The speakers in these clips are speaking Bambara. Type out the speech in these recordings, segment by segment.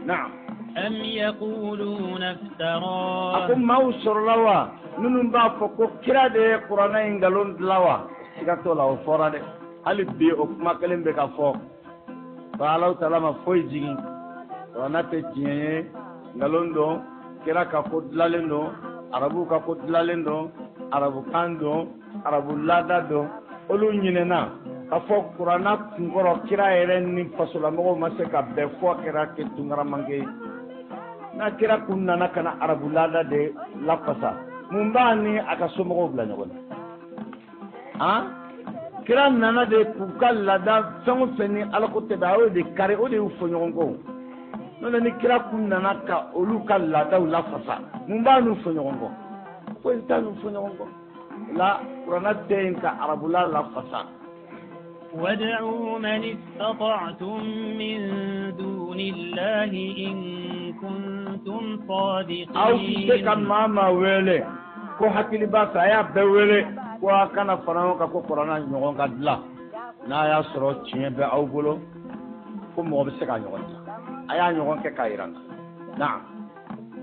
Naam. أم يقولون A افتراه ko maaw sɔrɔla wa minnu b'a fɔ ko kira de ye kuranɛ in nkalon dilan wa? Siga t'o la, o fɔra dɛ. Hali bi o kuma kelen bɛ ka fɔ. Ko Alahu taala ma foyi jigin. Kuranɛ tɛ tiɲɛ ye, nkalon don, kira ka ko dilanlen don, arabuw ka ko dilanlen don, arabukan don, arabu laada don. Olu ɲinɛna k'a fɔ kuranɛ kunkɔrɔ kira yɛrɛ ni fasolamɔgɔw ma se ka bɛn fɔ kɛra kɛ tunkaramanke ye. N'a kira kun nana ka na arabu laada de lafasa, mun b'a ni a ka somɔgɔw bila ɲɔgɔn na? Han, kira nana de k'u ka laada fɛn o fɛn ni alako tɛ bɛn, a y'o de kari, o de y'u fɔ ɲɔgɔn kɔ. N'o tɛ ni kira kun nana ka olu ka laadaw lafasa, mun b'a n'u fɔ ɲɔgɔn kɔ? Foyi t'a n'u fɔ ɲɔgɔn kɔ. La kuranɛ tɛ yen ka arabula lafasa. وادعوا من استطعتم من دون الله إن كنتم Aw tɛ se ka صادقين. maa maa wele ko hakili b'a fɛ, a y'a bɛɛ wele ko a kana fara ɲɔgɔn kan ko kuranɛ ɲɔgɔn ka dilan. N'a y'a sɔrɔ tiɲɛ bɛ aw bolo ko mɔgɔ bɛ se k'a ɲɔgɔn dilan, a y'a ɲɔgɔn kɛ k'a yira n na. Naam.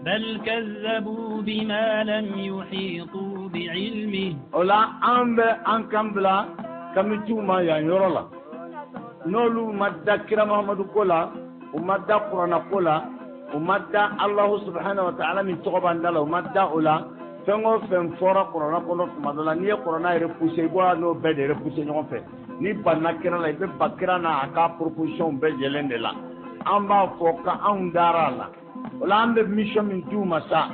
بل كذبوا بما لم يحيطوا بعلمه. O la an bɛ an kan bila kamitiw ma yan yɔrɔ la. N'olu ma da kira Mahamadu ko la, u ma da kuranɛ ko la, u ma da Alahu subahana wa taala min tɔgɔ b'an da la, u ma da o la. Fɛn o fɛn fɔra kuranɛ kɔnɔ tuma dɔ la, n'i ye kuranɛ repoussé, i b'a n'o bɛɛ de repoussé ɲɔgɔn fɛ. N'i banna kira la, i bɛ ban kira n'a ka proposition bɛɛ jɛlen de la. An b'a fɔ ka anw dara a la. O la an bɛ mission min d'u ma sa,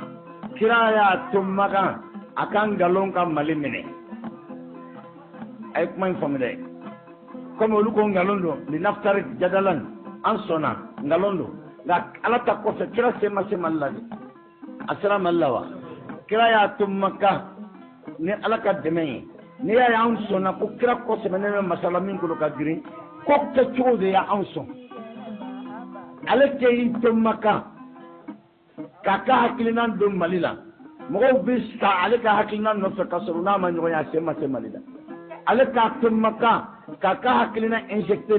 kira y'a to Makan a ka nkalon ka Mali minɛ. A ye kuma in faamu dɛ. Komi olu ko nkalon don, linaftari jadalan, an sɔnna nkalon don, nka Ala ta kɔfɛ kira sen ma se Mali la dɛ. A sera Mali la wa? Kira y'a to Makan ni Ala ka dɛmɛ ye. N'i y'a ye anw sɔnna ko kira kɔsɛmɛnen bɛ masala min kolo ka girin, ko kɛcogo de y'anw sɔn. Ale tɛ y'i to Makan k'a ka hakilina don Mali la, mɔgɔw bɛ sa ale ka hakilina nɔfɛ ka sɔrɔ n'a ma ɲɔgɔn ye, a sen ma se Mali la. Ale k'a to Makan k'a ka hakilina injecté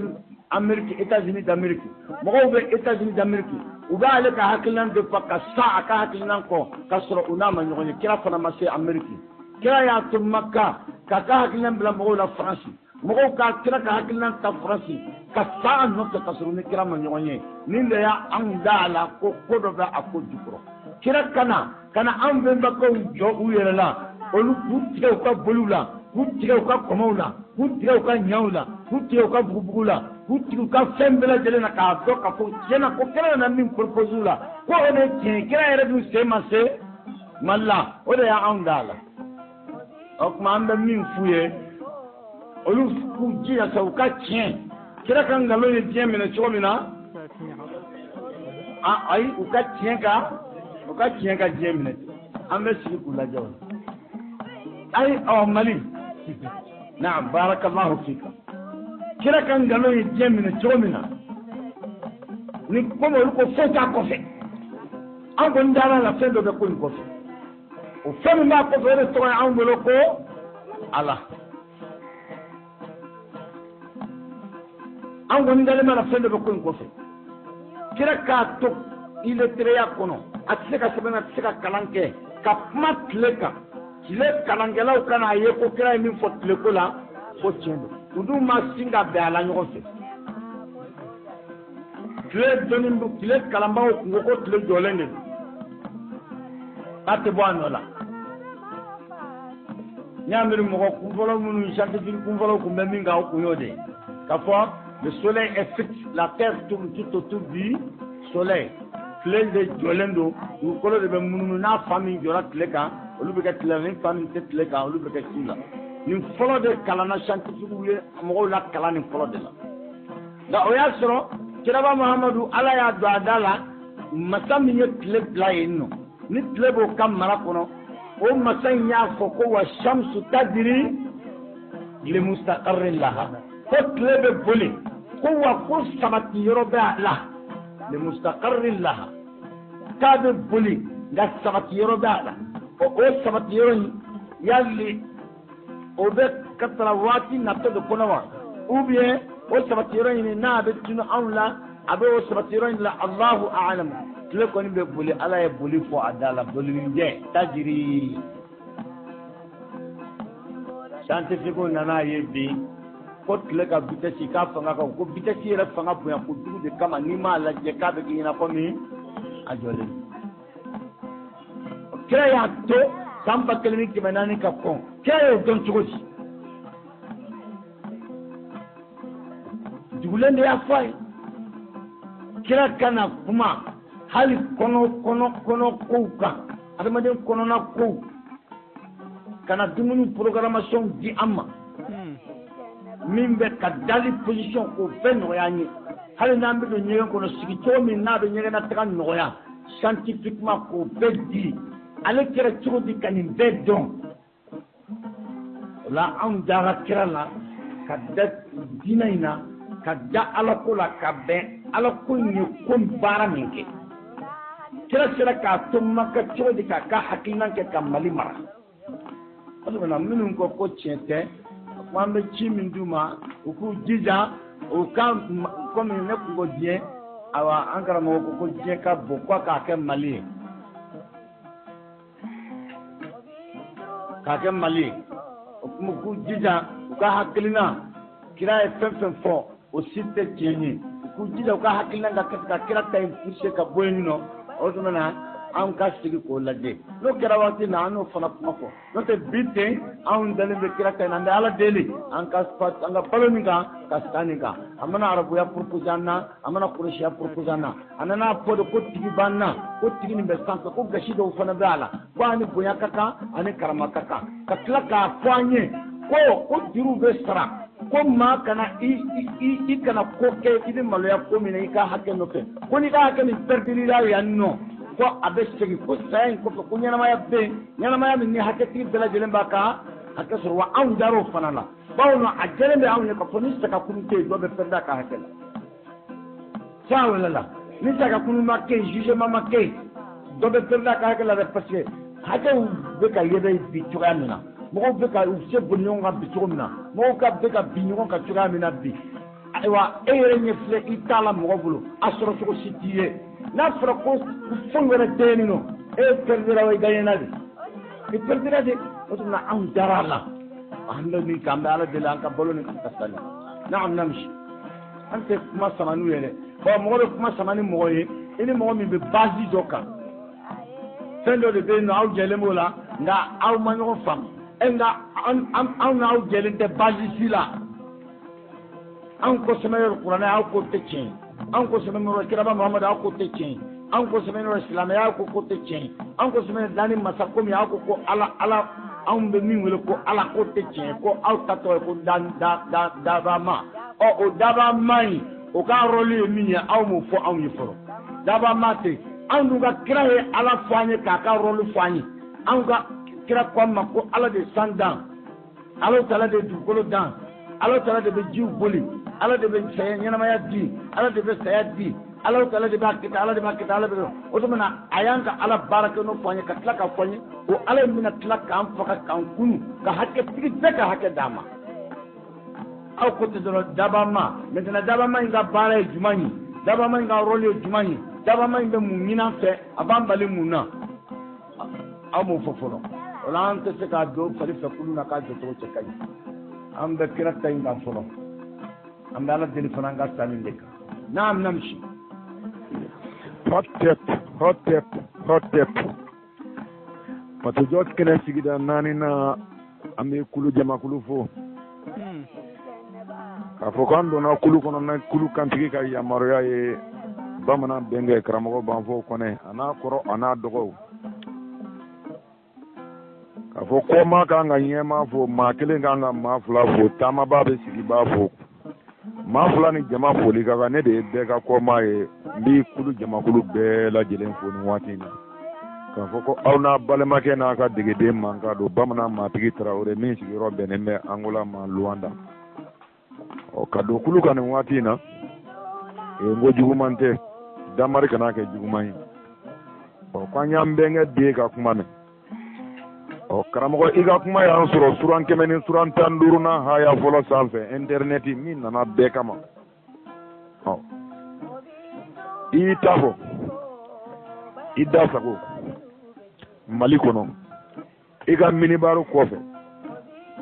Amérique, États-Unis d'Amérique, mɔgɔw bɛ États-Unis d'Amérique, u bɛ ale ka hakilina de fa ka sa a ka hakilina kɔ ka sɔrɔ u n'a ma ɲɔgɔn ye. Kira fana ma se Amérique. Kira y'a to Makan k'a ka hakilina bila mɔgɔw la Faransi, mɔgɔw ka kira ka hakilina ta Faransi ka sa a nɔfɛ ka sɔrɔ ni kira ma ɲɔgɔn ye. Nin de y'anw da a la ko ko dɔ bɛ a ko jukɔrɔ. Kira kana ka na anw bɛnbakɛw jɔ u yɛrɛ la, olu k'u tigɛ u ka boliw la, k'u tigɛ u ka kɔmɔw la, k'u tigɛ u ka ɲaw la, k'u tigɛ u ka bugubugu la, k'u tigɛ u ka fɛn bɛɛ lajɛlen na, k'a dɔn k'a fɔ tiɲɛ na ko kira nana min propose u la ko o de ye tiɲɛ ye. Kira yɛrɛ dun sen ma se Mali la, o de y'anw da a la. O tuma an bɛ min f'u ye, olu k'u jija sa u ka tiɲɛ kira ka nkalon ye diɲɛ minɛ cogo min na, ayi, u ka tiɲɛ ka u ka tiɲɛ ka diɲɛ minɛ. An bɛ sigi k'u lajɛ o la. Ayi, ɔ Mali, naam, barakallahu fika. Kira ka nkalon ye diɲɛ minɛ cogo min na, ni komi olu ko foyi t'a kɔfɛ, an kɔni dara la fɛn dɔ bɛ ko in kɔfɛ. O fɛn min b'a kɔfɛ, o de tɔgɔ ye anw bolo ko Ala. An kɔni dalen b'a la fɛn dɔ bɛ ko in kɔfɛ. Kira k'a to illetréya kɔnɔ, a tɛ se ka sɛbɛn, a tɛ se ka kalan kɛ, ka kuma tile kan, tile kalankɛlaw ka n'a ye ko kira ye min fɔ tile ko la ko tiɲɛ don. U dun ma sin ka bɛn a la ɲɔgɔn fɛ. Tile dɔnni, tile kalanbagaw kun ko ko tile jɔlen de don, k'a tɛ bɔ a nɔ la. N y'a miiri mɔgɔ kunfɔlɔ minnu, scientifique kunfɔlɔw kun bɛ min kan, o kun y'o de ye k'a fɔ le soleil est fixe, la terre tourne tout autour du soleil. Tile de jɔlen don, dugukolo de bɛ munumunu. N'a fa min jɔra tile kan, olu bɛ kɛ tile la, ni fa min tɛ tile kan, olu bɛ kɛ su la. Nin fɔlɔ de kalanna, scientifique ye mɔgɔw la kalan nin fɔlɔ de la. Nka o y'a sɔrɔ kiraba Muhamadu, Ala y'a don a da la, masa min ye tile bila yen nɔ, ni tile b'o ka mara kɔnɔ, o masa in y'a fɔ ko wa shamsu tajiri limustaqarrin laha, ko tile bɛ boli, ko wa ko sabati yɔrɔ bɛ a la, limustaqarrin laha, k'a bɛ boli nka sabati yɔrɔ bɛ a la. O sabati yɔrɔ in yali o bɛ ka tara waati natɔ de kɔnɔ wa, ou bien o sabati yɔrɔ ɲini n'a bɛ tunu anw la? A bɛ o sabati yɔrɔ in la, Allahu a'lam. Tile kɔni bɛ boli, Ala ye boli fɔ a da la, bolininjɛ tajiri. Scientifique nana ye bi ko tile ka vitesse k'a fanga ka ko vitesse yɛrɛ fanga bonya kojugu de kama, n'i m'a lajɛ k'a bɛ k'i ɲɛna komi a jɔlen. Kira y'a to san 1400 ka kɔn, kira y'o dɔn cogo di? Dugulen de y'a fɔ a ye. Kira kana kuma hali kɔnɔ kɔnɔ kɔnɔ kow kan, adamaden kɔnɔna kow, kana dumuni programmation di an ma min bɛ ka dali position k'o bɛɛ nɔgɔya an ye. Hali n'an bɛ don ɲɛgɛn kɔnɔ, sigi cogo min n'a bɛ ɲɛgɛn na taga nɔgɔya scientifiquement k'o bɛɛ di. Ale kɛra cogo di ka nin bɛɛ dɔn? O la anw dara kira la ka da diinɛ in na, ka da Ala ko la, ka bɛn Ala ko in ye ko baara min kɛ. Kira sera k'a to Maka cogo di k'a ka hakilina kɛ ka Mali mara? O tuma na minnu ko ko tiɲɛ tɛ, ko an bɛ ci min d'u ma, u k'u jija u ka komi ne kun ko diɲɛ, ayiwa an karamɔgɔ ko ko diɲɛ ka bon ko k'a kɛ Mali ye, k'a kɛ Mali ye. O tuma k'u jija u ka hakilina, kira ye fɛn fɛn fɔ o si tɛ tiɲɛ ye, u k'u jija u ka hakilina ka kɛ ka kira ta in pousser ka bɔ yen nɔ. O tuma na an ka sigi k'o lajɛ, n'o kɛra waati min na an n'o fana kuma fɔ. N'o tɛ bi ten anw dalen bɛ kira ta in na, an bɛ Ala deli an ka balo nin kan ka sa nin kan. A mana arabuya proposer an na, a mana kuresiya proposer an na, a nana fɔ de ko tigi b'an na, ko tigi nin bɛ sanfɛ, ko gasi dɔw fana bɛ a la, ko ani bonya ka kan ani karama ka kan. Ka tila k'a fɔ an ye ko juruw bɛ sara, ko maa kana i kana ko kɛ i bɛ maloya ko min na i ka hakɛ nɔfɛ, ko n'i ka hakɛ min pɛrɛdilila yan nɔ ko a bɛ segin, ko saya in kɔfɛ ko ɲɛnamaya bɛ yen, ɲɛnamaya min ni hakɛtigi bɛɛ lajɛlen b'a ka hakɛ sɔrɔ. Wa anw dar'o fana la, bawo a jɛlen bɛ anw ye k'a fɔ ni sagakunu tɛ yen, dɔ bɛ pɛrɛd'a ka hakɛ la. San wɛrɛ la ni sagakunu ma kɛ yen, jugement ma kɛ yen, dɔ bɛ pɛrɛd'a ka hakɛ la dɛ, parce que hakɛw bɛ ka yɛbɛ bi cogoya min na, mɔgɔw bɛ ka u se boli ɲɔgɔn kan bi cogo min na, mɔgɔw ka bɛ ka bin ɲɔgɔn kan cogoya min na bi. Ayiwa e yɛrɛ ɲɛ filɛ i t'a la mɔgɔ bolo, a sɔrɔ cogo si t'i ye. N'a fɔra ko foyi wɛrɛ tɛ yen nɔ, e pɛrɛdira wa i gagnera de, i pɛrɛdira de. O tuma na anw dara a la, an bɛ min kɛ, an bɛ Ala deli an ka balo nin kan ka sali. Naam namsi, an tɛ kuma sama n'u ye dɛ. Bon, mɔgɔ bɛ kuma sama ni mɔgɔ ye, i ni mɔgɔ min bɛ base dɔ kan, fɛn dɔ de bɛ yen nɔ, aw jɛlen b'o la, nka aw ma ɲɔgɔn faamu. Nka anw n'aw jɛlen tɛ base si la. Anw ko sɛbɛn yɔrɔ kuranɛ, aw ko tɛ tiɲɛ ye. Anw ko sɛbɛn yɔrɔ kiraba Muhamadu, aw ko tɛ tiɲɛ ye. Anw ko sɛbɛn yɔrɔ silamɛya, aw ko ko tɛ tiɲɛ ye. Anw ko sɛbɛn danni masa komi, aw ko ko Ala, Ala anw bɛ min wele ko Ala ko tɛ tiɲɛ ye, ko aw ta tɔgɔ ye ko dabama. Ɔ o dabama in, o ka rôle ye min ye, aw m'o fɔ anw ye fɔlɔ. Dabama tɛ. Anw dun ka kira ye Ala fɔ an ye k'a ka rôle fɔ an ye. Anw ka kira ko an ma ko Ala de san dan, Ala taala de dugukolo dan, Ala taala de bɛ jiw boli, Ala de bɛ saya ɲɛnamaya di, Ala de bɛ saya di, Ala taala de b'a kɛ tan, Ala de b'a kɛ tan, Ala bɛ o tuma na a y'an ka Ala baara kɛ n'o fɔ an ye, ka tila k'a fɔ an ye o Ala in bɛna tila k'an faga k'an kunu, ka hakɛtigi bɛɛ ka hakɛ d'an ma. Aw ko tɛ dɔrɔn dabama. Maintenant dabama in ka baara ye jumɛn ye? Dabama in ka rôle ye jumɛn ye? Dabama in bɛ mun ɲini an fɛ? A b'an bali mun na? Aw m'o fɔ fɔlɔ. O la an tɛ se k'a don fali fɛ kulu na k'a jɔcogo cɛ ka ɲi. An bɛ kira ta in kan fɔlɔ. An bɛ Ala deli fana an ka sa nin de kan. Naam namsi. Hotep, hotep, hotep. Fatojɔ kɛnɛ sigida 4 na, an bɛ kulu jamakulu fo. K'a fɔ k'an donna kulu kɔnɔ na kulu kantigi ka yamaruya ye, bamanan bɛnkɛ karamɔgɔ Banfo Kɔnɛ, a n'a kɔrɔ a n'a dɔgɔw. K'a fɔ ko maa kan ka ɲɛmaa fo, maa kelen kan ka maa fila fo, taamabaa bɛ sigibaa fo. Maa fila ni jama foli ka kan, ne de ye bɛɛ ka kɔmaa ye. N b'i kulu jamakulu bɛɛ lajɛlen fo nin waati in na. K'a fɔ ko aw n'a balimakɛ n'a ka degeden mankan don, bamanan maatigi Tarawele min sigiyɔrɔ bɛnnen bɛ Angola ma Luwanda. Ɔ ka don kulu kan nin waati in na, n ko juguman tɛ, damari kana kɛ juguman ye. Ɔ k'an y'an bɛnkɛ den ka kuma mɛn. Ɔ karamɔgɔ, i ka kuma y'an sɔrɔ suran 100 ni suran 15nan haya fɔlɔ sanfɛ, intɛrɛnɛti min nana bɛɛ kama. Ɔ I y'i ta fɔ i da sago Mali kɔnɔ i ka minibaro kɔfɛ.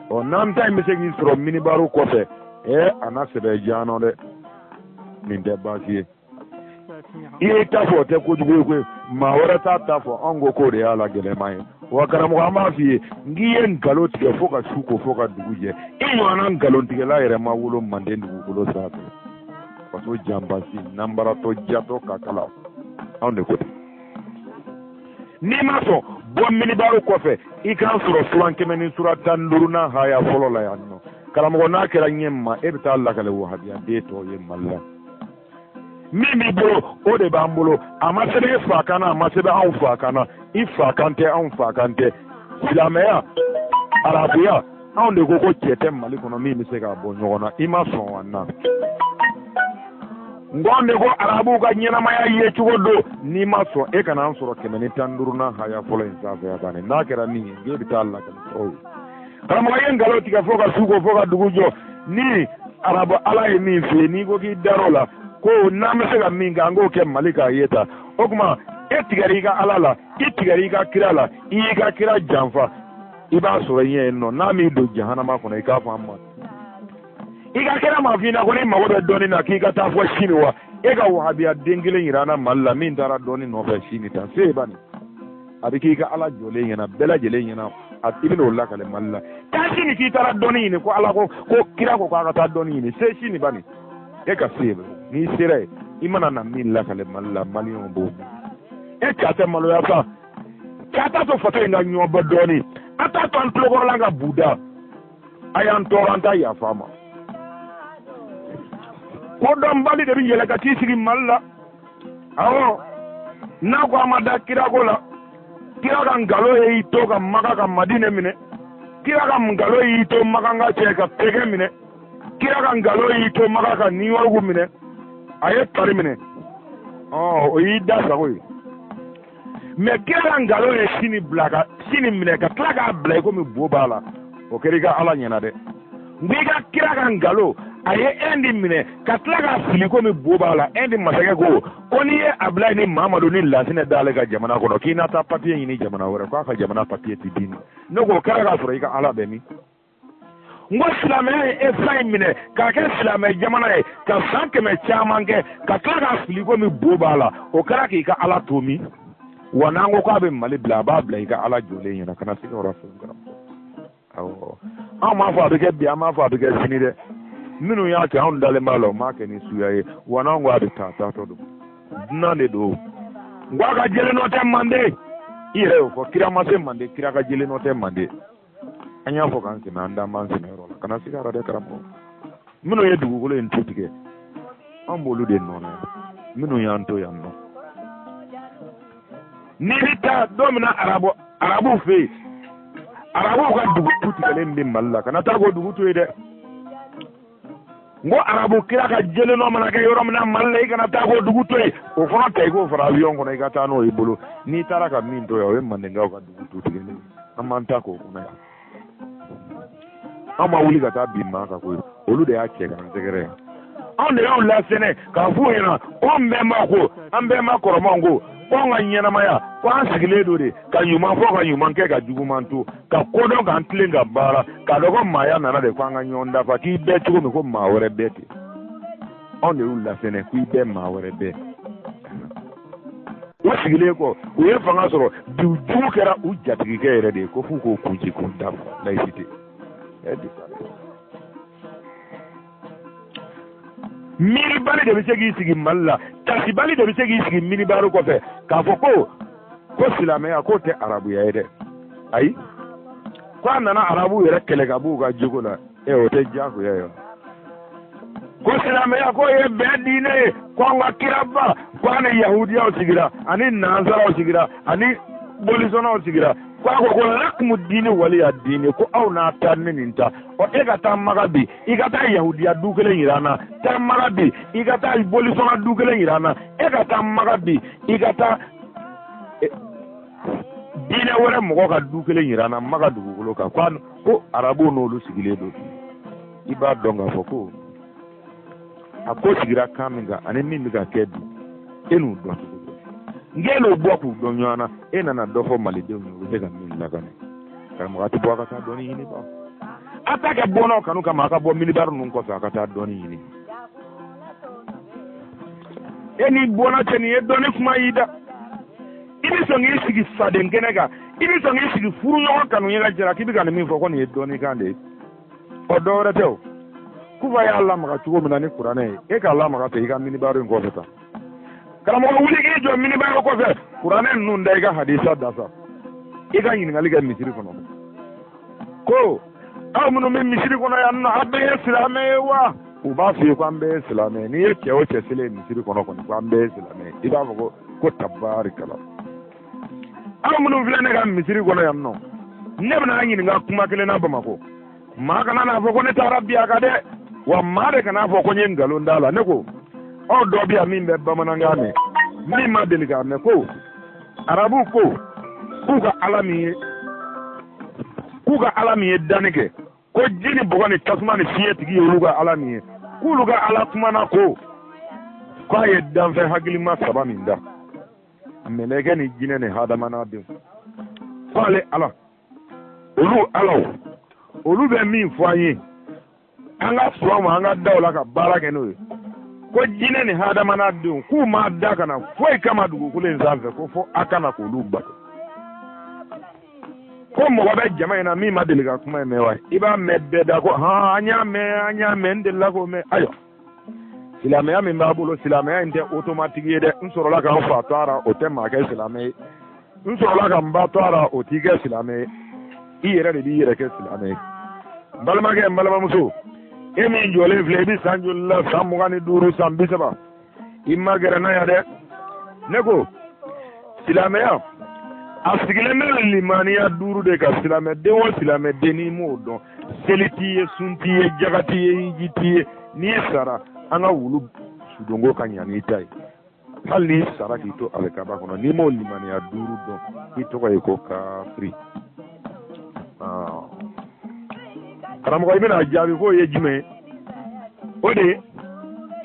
Ɔ, n'an ta in bɛ se k'i sɔrɔ minibaro kɔfɛ, a na sɛbɛ diya nɔ dɛ. Nin tɛ baasi ye. I y'i ta fɔ, o tɛ kojugu ye koyi. Maa wɛrɛ t'a ta fɔ, anw ko k'o de y'a la gɛlɛman ye. Wa karamɔgɔ, an b'a f'i ye n k'i ye nkalon tigɛ fo ka su ko fo ka dugu jɛ. I ɲɔgɔnna nkalontigɛla yɛrɛ ma wolo manden dugukolo sanfɛ. Faso janbasi nanbaratɔ jatɔ kakala, anw de ko ten. N'i ma sɔn, bɔ minibaro kɔfɛ, i k'an sɔrɔ suran 100 ni sura 15nan haya fɔlɔ la yan nɔ. Karamɔgɔ, n'a kɛra ɲɛ ma, e bɛ taa lakale wahabiyaden tɔw ye Mali la. Min b'i bolo, o de b'an bolo. A ma sɛbɛn e fa kan na, a ma sɛbɛn anw fa kan na. I fa kan tɛ, anw fa kan tɛ. Silamɛya, arabuya, anw de ko ko cɛ tɛ Mali kɔnɔ min bɛ se k'a bɔ ɲɔgɔn na. I ma sɔn wa na? N de ko arabuw ka ɲɛnamaya ye cogo don. N'i ma sɔn, e kana an sɔrɔ 115nan haya fɔlɔ in sanfɛ yan banni. N'a kɛra min ye, k'e bɛ taa lakali tɔw ye. Karamɔgɔ ye nkalon tigɛ fo ka su ko fo ka dugu jɔ. Ni arabu ala ye min f'i ye, n'i ko k'i dar'o la, ko n'an bɛ se ka min kɛ, an k'o kɛ Mali k'a ye ta. O tuma e tigɛr'i ka ala la, i tigɛr'i ka kira la, i y'i ka kira janfa. I b'a sɔrɔ i ɲɛ yen nɔ. N'a m'i don jahanama kɔnɔ, i k'a fɔ an ma. I ka kira ma f'i ɲɛna ko n'i mago bɛ dɔnni na k'i ka taa fɔ sini wa? E ka wahabiya den kelen yira an na Mali la min taara dɔnni nɔfɛ sini ta se bani. A bɛ k'i ka ala jɔlen ɲɛna, bɛɛ lajɛlen ɲɛna, i bɛn'o lakale Mali la. Taa sini k'i taara dɔnni ɲini, ko ala ko ko kira ko k'a ka taa dɔnni ɲini, se sini bani. E ka se yen, n'i sera yen, i mana na min lakale Mali la, maliyɛnw b'o mɛn. E ka tɛ maloya sa. K'a t'a to faso in ka ɲɔ bɔ dɔɔnin, a t'a to an tulokɔrɔla ka buda. A y'an tɔɔrɔ, an t'a yafa ma. Kodɔnbali de bɛ yɛlɛ ka t'i sigi Mali la. Awɔ, n'a ko a ma da kirako la, kira ka nkalon y'i to ka Maka ka Madinɛ minɛ, kira ka nkalon y'i to Makan ka cɛ ka Pɛkɛn minɛ, kira ka nkalon y'i to Maka ka New York minɛ, a ye Paris minɛ. O y'i da sago ye. Mɛ kira ka nkalon ye sini bila ka sini minɛ ka tila k'a bila i komi bo b'a la, o kɛra i ka ala ɲɛna dɛ. Nka i ka kira ka nkalon, a ye Inde minɛ ka tila k'a fili komi bo b'a la. Inde masakɛ ko ko n'i ye Abulayi ni Mamadu ni Lasinɛ d'ale ka jamana kɔnɔ, k'i na taa papiye ɲini jamana wɛrɛ, k'a ka jamana papiye ti d'i ma. Ne ko o kɛra k'a sɔrɔ i ka ala bɛ min? N ko silamɛya ye e fa in minɛ k'a kɛ silamɛ jamana ye ka san 100 caman kɛ ka tila k'a fili komi bo b'a la, o kɛra k'i ka ala to min? Wa n'an ko k'a bɛ Mali bila, a b'a bila i ka ala jɔlen ɲɛna. Kana se ka yɔrɔ fɛn karamɔgɔ. Awɔ, anw m'a fɔ a bɛ kɛ bi, an m'a fɔ a bɛ kɛ sini dɛ. Minnu y'a kɛ, anw dalen b'a la, u m'a kɛ ni suya ye. Wa n'anw ko a bɛ taa, taatɔ don, dunan de don. N ko a ka jelen nɔ tɛ Manden. I yɛrɛ y'o fɔ, kira ma se Manden, kira ka jelen nɔ tɛ Manden. An y'a fɔ k'an sɛmɛ, an d'an b'an sɛmɛ yɔrɔ la. Kana siga a la dɛ karamɔgɔ. Minnu ye dugukolo in tu tigɛ, an b'olu de nɔ na yan. Minnu y'an to yan nɔ. N'i bɛ taa don min na arabuw fɛ yen, arabuw ka dugu tu tigɛlen bɛ Mali la, kana taa k'o dugu to yen dɛ. N ko arabu kira ka jelen nɔ mana kɛ yɔrɔ min na Mali la, i kana taa k'o dugu to yen. O fana ta i k'o fara avion kɔnɔ, i ka taa n'o y'i bolo. N'i taara ka min to yan, o ye mandenkaw ka dugu tu tigɛlen ye. An b'an ta k'o kɔnɔ yan. An ma wuli ka taa bin maa kan koyi, olu de y'a cɛ k'an sɛgɛrɛ yan. Anw de y'u lasɛnɛ k'a f'u ɲɛna ko an bɛnba ko, an bɛnba kɔrɔmanw ko, ko an ka ɲɛnamaya, ko an sigilen don de ka ɲuman fɔ, ka ɲuman kɛ, ka juguman to, ka kodɔn, k'an tilen ka baara, k'a dɔn ko maaya nana de ko an ka ɲɔgɔn dafa, k'i bɛɛ cogo min ko maa wɛrɛ bɛɛ ten. Anw de y'u lasɛnɛ k'i bɛɛ maa wɛrɛ bɛɛ. U sigilen kɔ, u ye fanga sɔrɔ bi, u jugu kɛra u jatigikɛ yɛrɛ de ye, ko f'u k'o kun ci k'o dafa laïcité. Miiribali de bɛ se k'i sigi Mali la, tasibali de bɛ se k'i sigi minibaro kɔfɛ k'a fɔ ko ko silamɛya k'o tɛ arabuya ye dɛ. Ayi, ko a nana arabuw yɛrɛ kɛlɛ ka b'u ka jogo la, o tɛ diyagoya ye wa? Ko silamɛya k'o ye bɛn diinɛ ye, ko an ka kiraba, ko an ni yahudiyaw sigira, ani nansaraw sigira, ani bolisɔnnaw sigira, ko a ko ko lakumu diini waliya diini, ko aw n'a ta ne nin ta. Ɔ, e ka taa Maka bi, i ka taa yahudiya du kelen yira an na. Taa Maka bi, i ka taa bolisɔnna du kelen yira an na. E ka taa Maka bi, i ka taa diinɛ wɛrɛ mɔgɔ ka du kelen yira an na Maka dugukolo kan, ko arabuw n'olu sigilen don bi. I b'a dɔn k'a fɔ ko a ko sigira kan min kan ani min bɛ ka kɛ bi, E n'u dɔn cogo di? N n'o bɔ k'u dɔn ɲɔgɔn na, e nana dɔ fɔ malidenw ye, u bɛ se ka min lakana. Karamɔgɔ, a tɛ bɔ a ka taa dɔnni ɲini ba. A t'a kɛ bɔnnaw kanu kama, a ka bɔ minibari ninnu kɔfɛ, a ka taa dɔnni ɲini. E n'i bɔnna cɛ, nin ye dɔnni kuma y'i da. I bɛ sɔn k'i sigi faden kɛnɛ kan, i bɛ sɔn k'i sigi furuɲɔgɔn kanu ɲɛna jara k'i bɛ ka nin min fɔ ko nin ye dɔnni kan de ye. Ɔ, dɔ wɛrɛ tɛ o. Kufa y'a lamaga cogo min na ni kuranɛ ye, e k'a lamaga ten i ka minibari in kɔfɛ tan. Karamɔgɔ, wuli k'i jɔ minibari kɔfɛ, kuranɛ ninnu da, i ka hadisa da sa. I ka ɲininkali kɛ misiri kɔnɔ. Ko aw minnu bɛ misiri kɔnɔ yan nɔ, aw bɛɛ ye silamɛ ye wa? U b'a f'i ye ko an bɛɛ ye silamɛ ye. N'i ye cɛ o cɛ selen misiri kɔnɔ kɔni ko an bɛɛ ye silamɛ ye, i b'a fɔ ko tabarikala. Aw minnu filɛ ne ka misiri kɔnɔ yan nɔ, ne bɛna ɲininka kuma kelen na Bamakɔ. Maa kana n'a fɔ ko ne taara bi a kan dɛ, wa maa de kana fɔ ko n ye nkalon d'a la. Ne ko aw dɔ bɛ yan min bɛ bamanankan mɛn, min ma deli k'a mɛn, ko arabu ko k'u ka ala min ye, k'u ka ala min ye danni kɛ, ko ji ni bɔgɔ ni tasuma ni fiɲɛ tigi ye olu ka ala min ye, k'olu ka ala kumana ko k'a ye danfɛn hakilima saba min da, mɛlɛkɛ ni jinɛ ni hadamadenw, k'ale ala, olu alaw, olu bɛ min fɔ an ye, an ka sɔn ma, an ka da o la ka baara kɛ n'o ye, ko jinɛ ni hadamadenw k'u ma da ka na foyi kama dugukolo in sanfɛ, ko fo a kana k'olu bato. Ko mɔgɔ bɛ jama in na min ma deli ka kuma in mɛn wa? I b'a mɛn bɛɛ da ko hɔn, an y'a mɛn, an y'a mɛn, n delila k'o mɛn. Ayiwa, silamɛya min b'a bolo, silamɛya in tɛ automatique ye dɛ. N sɔrɔla ka n fa to a la, o tɛ maa kɛ silamɛ ye. N sɔrɔla ka n ba to a la, o t'i kɛ silamɛ ye. I yɛrɛ de b'i yɛrɛ kɛ silamɛ ye. N balimakɛ, n balimamuso, e min jɔlen filɛ, i bɛ san joli la? San 25, san 30, i ma gɛrɛ n'a yan dɛ. Ne ko silamɛya a sigilen bɛ limaniya 5 de kan. Silamɛden o silamɛden, n'i m'o dɔn, seli t'i ye, sun t'i ye, jaga t'i ye, hiji t'i ye. N'i sara, an ka wulu sudonko ka ɲa n'i ta ye. Hali n'i sara k'i to alikaba kɔnɔ, n'i m'o limaniya 5 dɔn, i tɔgɔ ye ko kafiri. Karamɔgɔ, i bɛna jaabi k'o ye jumɛn ye? O de ye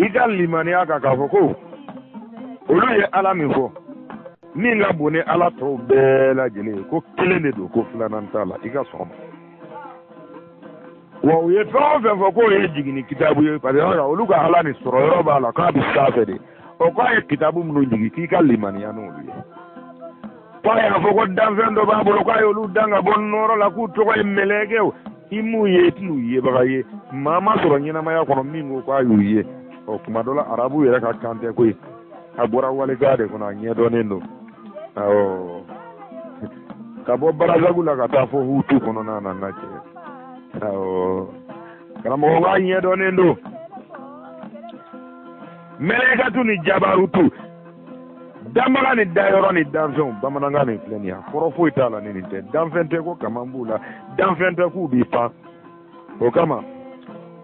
i ka limaniya kan k'a fɔ ko olu ye ala min fɔ, min ka bon ni ala tɔw bɛɛ lajɛlen ye, ko kelen de don, ko filanan t'a la, i ka sɔn ma. Wa u ye fɛn o fɛn fɔ k'o ye jiginni kitabu ye, parce que olu ka ala nin sɔrɔ yɔrɔ b'a la, k'a bɛ sanfɛ de. O k'a ye kitabu minnu jigin, k'i ka limaniya n'olu ye. K'a y'a fɔ ko danfɛn dɔ b'a bolo, k'a y'olu dan ka bɔ nɔɔrɔ la, k'u tɔgɔ ye mɛlɛkɛw. I m'u ye, i tɛn'u yebaga ye. Maa ma sɔrɔ ɲɛnamaya kɔnɔ min ko k'a y'u ye. Ɔ, kuma dɔ la, arabu yɛrɛ ka kan tɛ koyi, a bɔra walikan de kɔnɔ, a ɲɛdɔnnen don. Awɔ, ka bɔ barazagu la ka taa fo hutu kɔnɔna na, n ka cɛ. Awɔ, karamɔgɔ k'a ɲɛdɔnnen don. Mɛlɛkatu ni jabarutu, danbaga ni dayɔrɔ ni danfɛnw, bamanankan nin filɛ nin ye, a kɔrɔ foyi t'a la ni nin tɛ. Danfɛn tɛ ko kaman b'u la, danfɛn tɛ k'u b'i pan. O kama,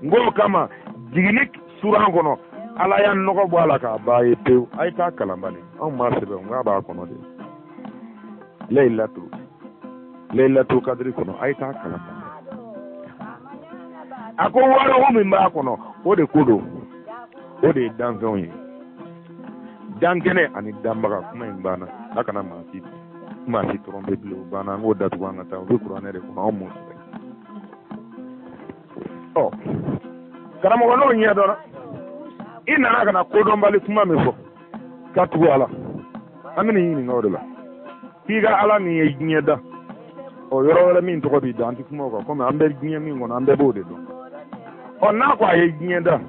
n k'o kama, jiginni suran kɔnɔ, ala y'a nɔgɔ bɔ a la k'a ban ye pewu. A ye taa kalan bani, anw m'a sɛbɛn, n k'a b'a kɔnɔ de. Layilatu kadiri kɔnɔ, a ye taa kalan bani. A ko wariw min b'a kɔnɔ, o de ko don, o de ye danfɛnw ye, dankɛnɛ ani danbaga. Kuma in banna, a kana maa si tromper bilen. O banna, an k'o datugu, an ka taa. O bɛ kuranɛ de kɔnɔ, anw m'o sɛbɛn. Ɔ, karamɔgɔ, n'o ɲɛdɔnna, i nana ka na kodɔnbali kuma min fɔ ka tugu a la, an bɛ ɲininka o de la, k'i ka ala min ye diɲɛ da. Ɔ, yɔrɔ wɛrɛ min tɔgɔ b'i da, an tɛ kuma o kan, komi an bɛ diɲɛ min kɔnɔ, an bɛɛ b'o de dɔn. Ɔ, n'a ko a ye diɲɛ da,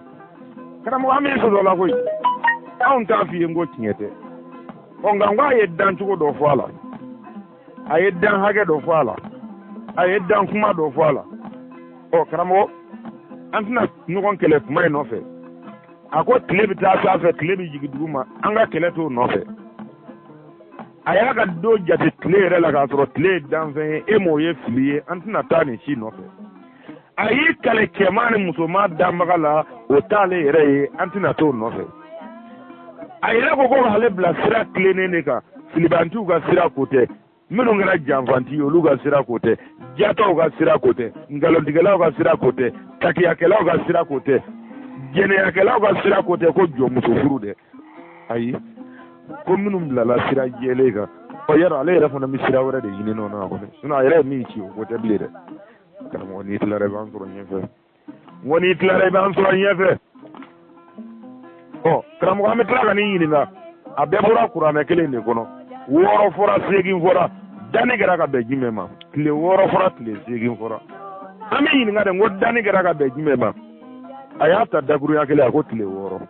karamɔgɔ, an bɛ sɔsɔ la koyi. Anw t'a f'i ye n ko tiɲɛ tɛ. Ɔ, nka n ko a ye dancogo dɔ fɔ a la, a ye dan hakɛ dɔ fɔ a la, a ye dan kuma dɔ fɔ a la. Ɔ, karamɔgɔ, an tɛna ɲɔgɔn kɛlɛ kuma in nɔfɛ. A ko tile bɛ taa sanfɛ, tile bɛ jigin dugu ma, an ka kɛlɛ t'o nɔfɛ. A y'a ka don jate tile yɛrɛ la k'a sɔrɔ tile ye danfɛn ye, e m'o ye fili ye, an tɛna taa nin si nɔfɛ. A y'i kale cɛman ni musoman danbaga la, o t'ale yɛrɛ ye, an tɛna t'o nɔfɛ. A yɛrɛ ko k'ale bila sira tilennen de kan, filibantiw ka sira ko tɛ, minnu kɛra janfanti ye olu ka sira ko tɛ, jatɔw ka sira ko tɛ, nkalontigɛlaw ka sira ko tɛ, takiyakɛlaw ka sira ko tɛ, jɛnɛyakɛlaw ka sira ko tɛ, ko jɔnmuso furu dɛ. Ayi, Ko minnu bilala sira jɛlen kan, ɔ yarɔ ale yɛrɛ fana bɛ sira wɛrɛ de ɲini nɔ na kɔni, sinon a yɛrɛ ye min ci o ko tɛ bilen dɛ. Karamɔgɔ n'i tilara i b'an sɔrɔ ɲɛfɛ, n ko n'i tilara i b'an sɔrɔ ɲɛfɛ. Ɔ karamɔgɔ, an bɛ tila ka n'i ɲininka, a bɛɛ bɔra kuranɛ kelen de kɔnɔ. 6 fɔra, 8 fɔra, danni kɛra ka bɛn jumɛn ma? Tile 6 fɔra, tile 8 fɔra. An bɛ ɲininka de, n ko danni kɛra ka bɛn jumɛn ma? A y'a ta dakurunya kelen, a ko tile 6.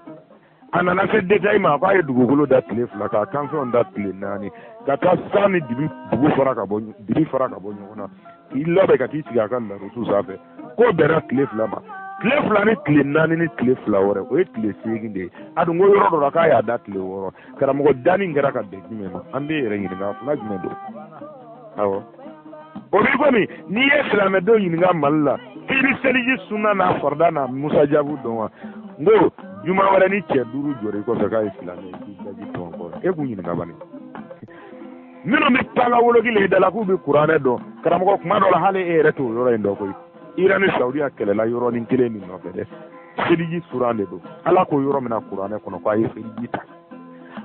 A nana se détail ma, a ko a ye dugukolo da tile 2, k'a kanfɛnw da tile 4, ka taa san ni dibi dugu fara ka bɔ, dibi fara ka bɔ ɲɔgɔn na, k'i labɛn ka t'i sigi a ka larusu sanfɛ, k'o bɛnna tile 2 ma. Tile 2 ni tile 4 ni tile 2 wɛrɛ, o ye tile 8 de ye. A dun ko yɔrɔ dɔ la k'a y'a da tile 6. Karamɔgɔ, danni kɛra ka bɛn jumɛn ma? An b'e yɛrɛ ɲininka, fila jumɛn don? Awɔ, o b'i komi n'i ye silamɛdenw ɲininka Mali la k'i bɛ seliji sunna n'a farida n'a musajabu dɔn wa? N ko juma wɛrɛ ni cɛ 5 jɔra i kɔfɛ k'a ye silamɛ ye, k'i daji tɔn kɔrɔ, e k'u ɲininka bani. Minnu bɛ pan ka woloki la i da la k'u bɛ kuranɛ dɔn, karamɔgɔ, kuma dɔ la hali e yɛrɛ t'o yɔrɔ in dɔn koyi. Iran ni Saudiya kɛlɛla yɔrɔnin kelen min nɔfɛ dɛ, seliji suran de don. Ala ko yɔrɔ min na kuranɛ kɔnɔ ko a ye seliji ta,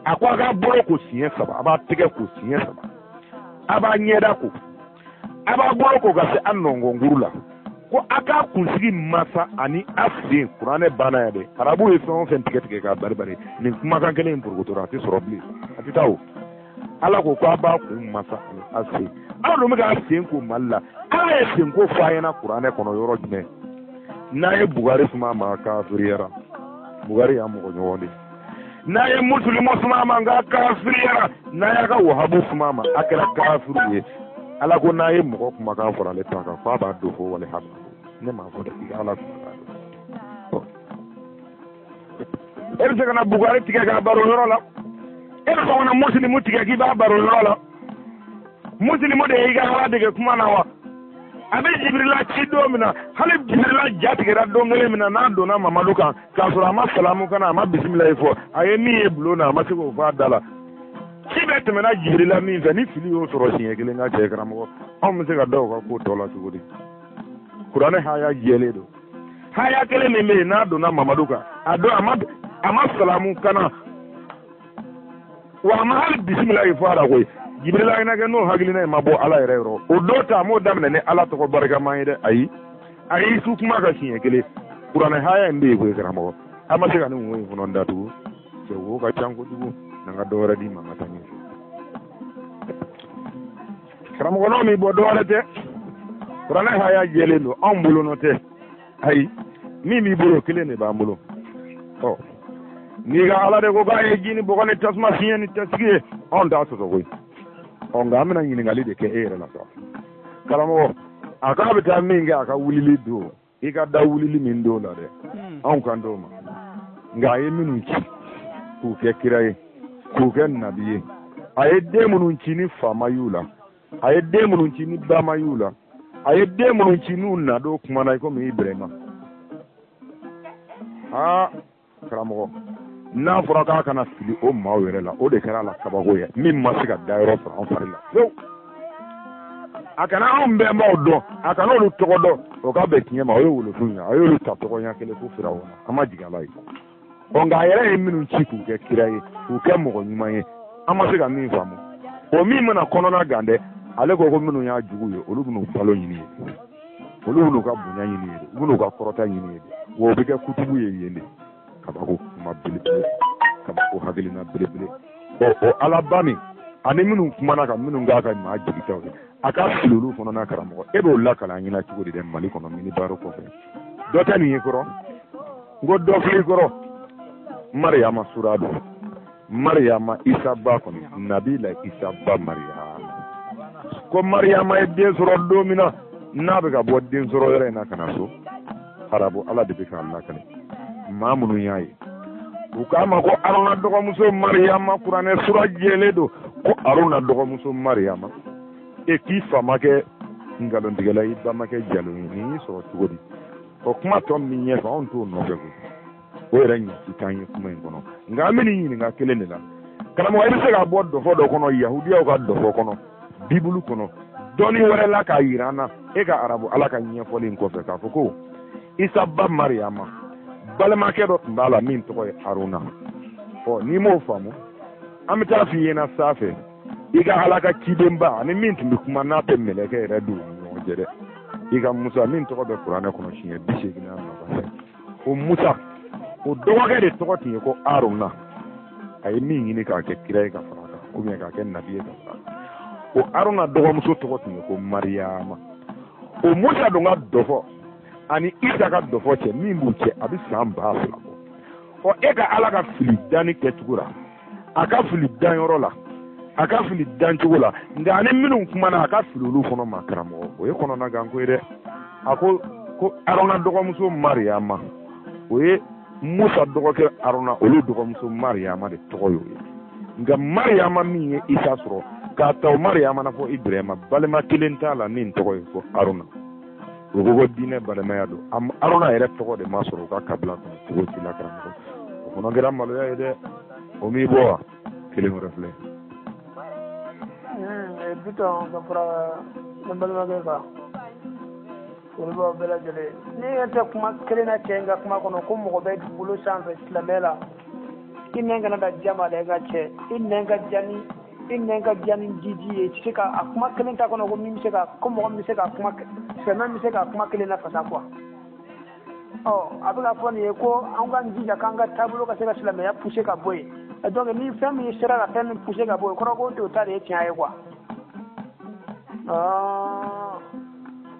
a ko a k'a bolo ko siɲɛ 3, a b'a tɛgɛ ko siɲɛ 3, a b'a ɲɛda ko, a b'a bolo ko ka se a nɔngɔnkuru la, ko a k'a kunsigi masa ani a sen. Kuranɛ banna yan dɛ. Arabu ye fɛn o fɛn tigɛ tigɛ k'a bari bari, nin kumakan kelen in porokotora, a tɛ sɔrɔ bilen, a tɛ taa o. Ala ko k'a b'a kun masa ani a sen. Aw dun bɛ k'a sen ko Mali la, Ala ye senko fɔ a ɲɛna kuranɛ kɔnɔ yɔrɔ jumɛn? N'a ye Bugari suma ma, kafiriyara. Bugari y'a mɔgɔ ɲɔgɔn de. N'a ye Musilimu suma ma, nka kafiriyara. N'a y'a ka wahabu suma ma, a kɛra kafiru ye. Ala ko n'a ye mɔgɔ kumakan fɔra ale ta kan, f'a b'a don fo wali haba. Ne m'a fɔ dɛ, i ka Ala kumakan don. E bɛ se ka na Bugari tigɛ k'a baro yɔrɔ la, e bɛ se ka na Musilimu tigɛ k'i b'a baro yɔrɔ la. Musilimu de y'i ka Ala dege kuma na wa? A bɛ Jibirila ci don min na, hali Jibirila ja tigɛra don kelen min na n'a donna Mamadu kan k'a sɔrɔ a ma salamu kana, a ma bisimilayi fɔ, a ye min ye bulon na, a ma se k'o fɔ a da la. Ci bɛɛ tɛmɛna Jibirila min fɛ, ni fili y'o sɔrɔ siɲɛ kelen ka cɛ, karamɔgɔ, anw bɛ se ka da o ka ko tɔ la cogo di? Kuranɛ haya jɛlen don. Haya kelen min bɛ yen n'a donna Mamadu kan, a don a ma salamu kana, wa a ma hali bisimilayi fɔ a la koyi. Jibirila ɲɛna kɛ n'o hakilina in ma bɔ Ala yɛrɛ yɔrɔ, o dɔ ta a m'o daminɛ ni Ala tɔgɔ barikama ye dɛ. Ayi, a y'i su kuma ka siɲɛ kelen. Kuranɛ haya in bɛ yen koyi karamɔgɔ, an ma se ka nin wo in fana datugu. Cɛ, wo ka ca kojugu, n'an ka dɔ wɛrɛ d'i ma, an ka taa ɲɛfɛ. Karamɔgɔ, n'o m'i bɔ, dɔ wɛrɛ tɛ, kuranɛ haya jɛlen don, anw bolo nɔ tɛ. Ayi, min b'i bolo kelen de b'an bolo. Ɔ n'i ka Ala de ko k'a ye ji ni bɔgɔ ni tasuma fiɲɛ ni tasigi ye, anw t'a sɔsɔ koyi. Ɔ nka an bɛna ɲininkali de kɛ e yɛrɛ la sa, karamɔgɔ. A k'a bɛ taa min kɛ a ka wulili don, i ka da wulili min don la dɛ, anw kan t'o ma. Nka a ye minnu ci k'u kɛ kira ye, k'u kɛ nabi ye, a ye den minnu ci ni faama y'u la, a ye den minnu ci ni bama y'u la, a ye den minnu ci n'u nadon kumana i komi Ibrahima. Aa karamɔgɔ, n'a fɔra k'a kana fili o maaw yɛrɛ la, o de kɛra a la kabako ye min ma se ka dayɔrɔ sɔrɔ an fari la fewu. A kana anw bɛnbaw dɔn, a kana olu tɔgɔ dɔn, o ka bɛn tiɲɛ ma, o ye wolofinw ye, a y'olu ta tɔgɔnya kelen ko Firawuna, an ma jigin a la ye. Ɔ nka a yɛrɛ ye minnu ci k'u kɛ kira ye, k'u kɛ mɔgɔ ɲuman ye, an ma se ka min faamu. O min mana kɔnɔna gan dɛ, ale ko ko minnu y'a jugu ye, olu bɛn'u balo ɲini ye, olu bɛn'u ka bonya ɲini ye, u bɛn'u ka kɔrɔta ɲini ye, wa o bɛ kɛ kutubu ye yen de. Kabako kuma belebele, kabako hakilina belebele. Ɔ o Alaba min ani minnu kumana ka minnu k'a ka maa jigitaw ye, a ka fili olu fana na. Karamɔgɔ, e b'o lakali an ɲɛna cogo di dɛ Mali kɔnɔ minibaro kɔfɛ? Dɔ tɛ nin ye kɔrɔ, n ko dɔ filɛ i kɔrɔ, Mariyama sura don, Mariyama Isa ba kɔni, Nabila Isa ba Mariyama. Ko Mariyama ye den sɔrɔ don min na, n'a bɛ ka bɔ den sɔrɔ yɔrɔ in na ka na so, arabu Ala de bɛ k'a lakale. Maa minnu y'a ye, u k'a ma ko Aruna dɔgɔmuso Mariyama. Kuranɛ sura jɛlen don ko Aruna dɔgɔmuso Mariyama, e k'i fa ma kɛ nkalontigɛla, i ba ma kɛ jalo ye, nin y'i sɔrɔ cogo di? O kuma tɔ min ɲɛfɛ, anw t'o nɔfɛ koyi, o yɛrɛ ɲɛci t'an ye kuma in kɔnɔ. Nka an bɛ nin ɲininka kelen de la, karamɔgɔ, i bɛ se k'a bɔ dɔfɔ dɔ kɔnɔ, yahudiyaw ka dɔfɔ kɔnɔ, bibulu kɔnɔ, dɔnni wɛrɛ la, k'a yira an na, e ka arabu Ala ka ɲɛfɔli in kɔfɛ, k'a fɔ ko Isa ba Mariyama balimakɛ dɔ tun b'a la min tɔgɔ ye Aruna? Ɔ n'i m'o faamu An bɛ taa f'i ɲɛna sanfɛ i ka Ala ka cidenba ani min tun bɛ kuma n'a tɛ mɛlɛkɛ yɛrɛ don u ni ɲɔgɔn cɛ dɛ. I ka Musa min tɔgɔ bɛ kuranɛ kɔnɔ siɲɛ 80 nɔfɛ, o Musa o dɔgɔkɛ de tɔgɔ tun ye ko Aruna. A ye min ɲini k'a kɛ kira ye ka fara a kan ou bien k'a kɛ nabi ye ka fara a kan, o Aruna dɔgɔmuso tɔgɔ tun ye ko Mariyama. O Musa dun ka dɔfɔ ani Isa ka dɔfɔ cɛ min b'u cɛ a bɛ san 2000 bɔ. Ɔ e ka Ala ka fili danni kɛcogo la, a ka fili danyɔrɔ la, a ka fili dancogo la, nka ani minnu kumana a ka fili olu fana ma karamɔgɔ, o ye kɔnɔnaganko ye dɛ. A ko ko Aruna dɔgɔmuso Mariyama, o ye Musa dɔgɔkɛ Aruna olu dɔgɔmuso Mariyama de tɔgɔ y'o ye. Nka Mariyama min ye Isa sɔrɔ k'a ta o Mariyama na fɔ Ibrahima, balima kelen t'a la min tɔgɔ ye ko Aruna. O ko ko diinɛ balimaya don. Aruna yɛrɛ tɔgɔ de ma sɔrɔ u ka kabila kɔnɔ cogo si la karamɔgɔ. O fana kɛra maloya ye dɛ. O m'i bɔ wa? Kelen wɛrɛ filɛ. Bitɔn ka fara ne balimakɛ kan, foli b'aw bɛɛ lajɛlen. Ne yɛrɛ tɛ kuma kelen na cɛ in ka kuma kɔnɔ ko mɔgɔ bɛ dugukolo sanfɛ silamɛ la, i nɛn kana da jama la i ka cɛ, i nɛn ka diya ni i nɛn ka diya ni jiji ye, i tɛ se ka a kuma kelen ta kɔnɔ ko min bɛ se ka ko mɔgɔ min bɛ se ka kuma silamɛ bɛ se ka kuma kelen lafasa quoi. Ɔ a bɛ ka fɔ nin ye ko an k'an jija k'an ka taabolo ka se ka silamɛya pousser ka bɔ yen. Donc ni fɛn min sera ka fɛn min pousser ka bɔ yen, kɔrɔ ko o ta de ye tiɲɛ ye quoi.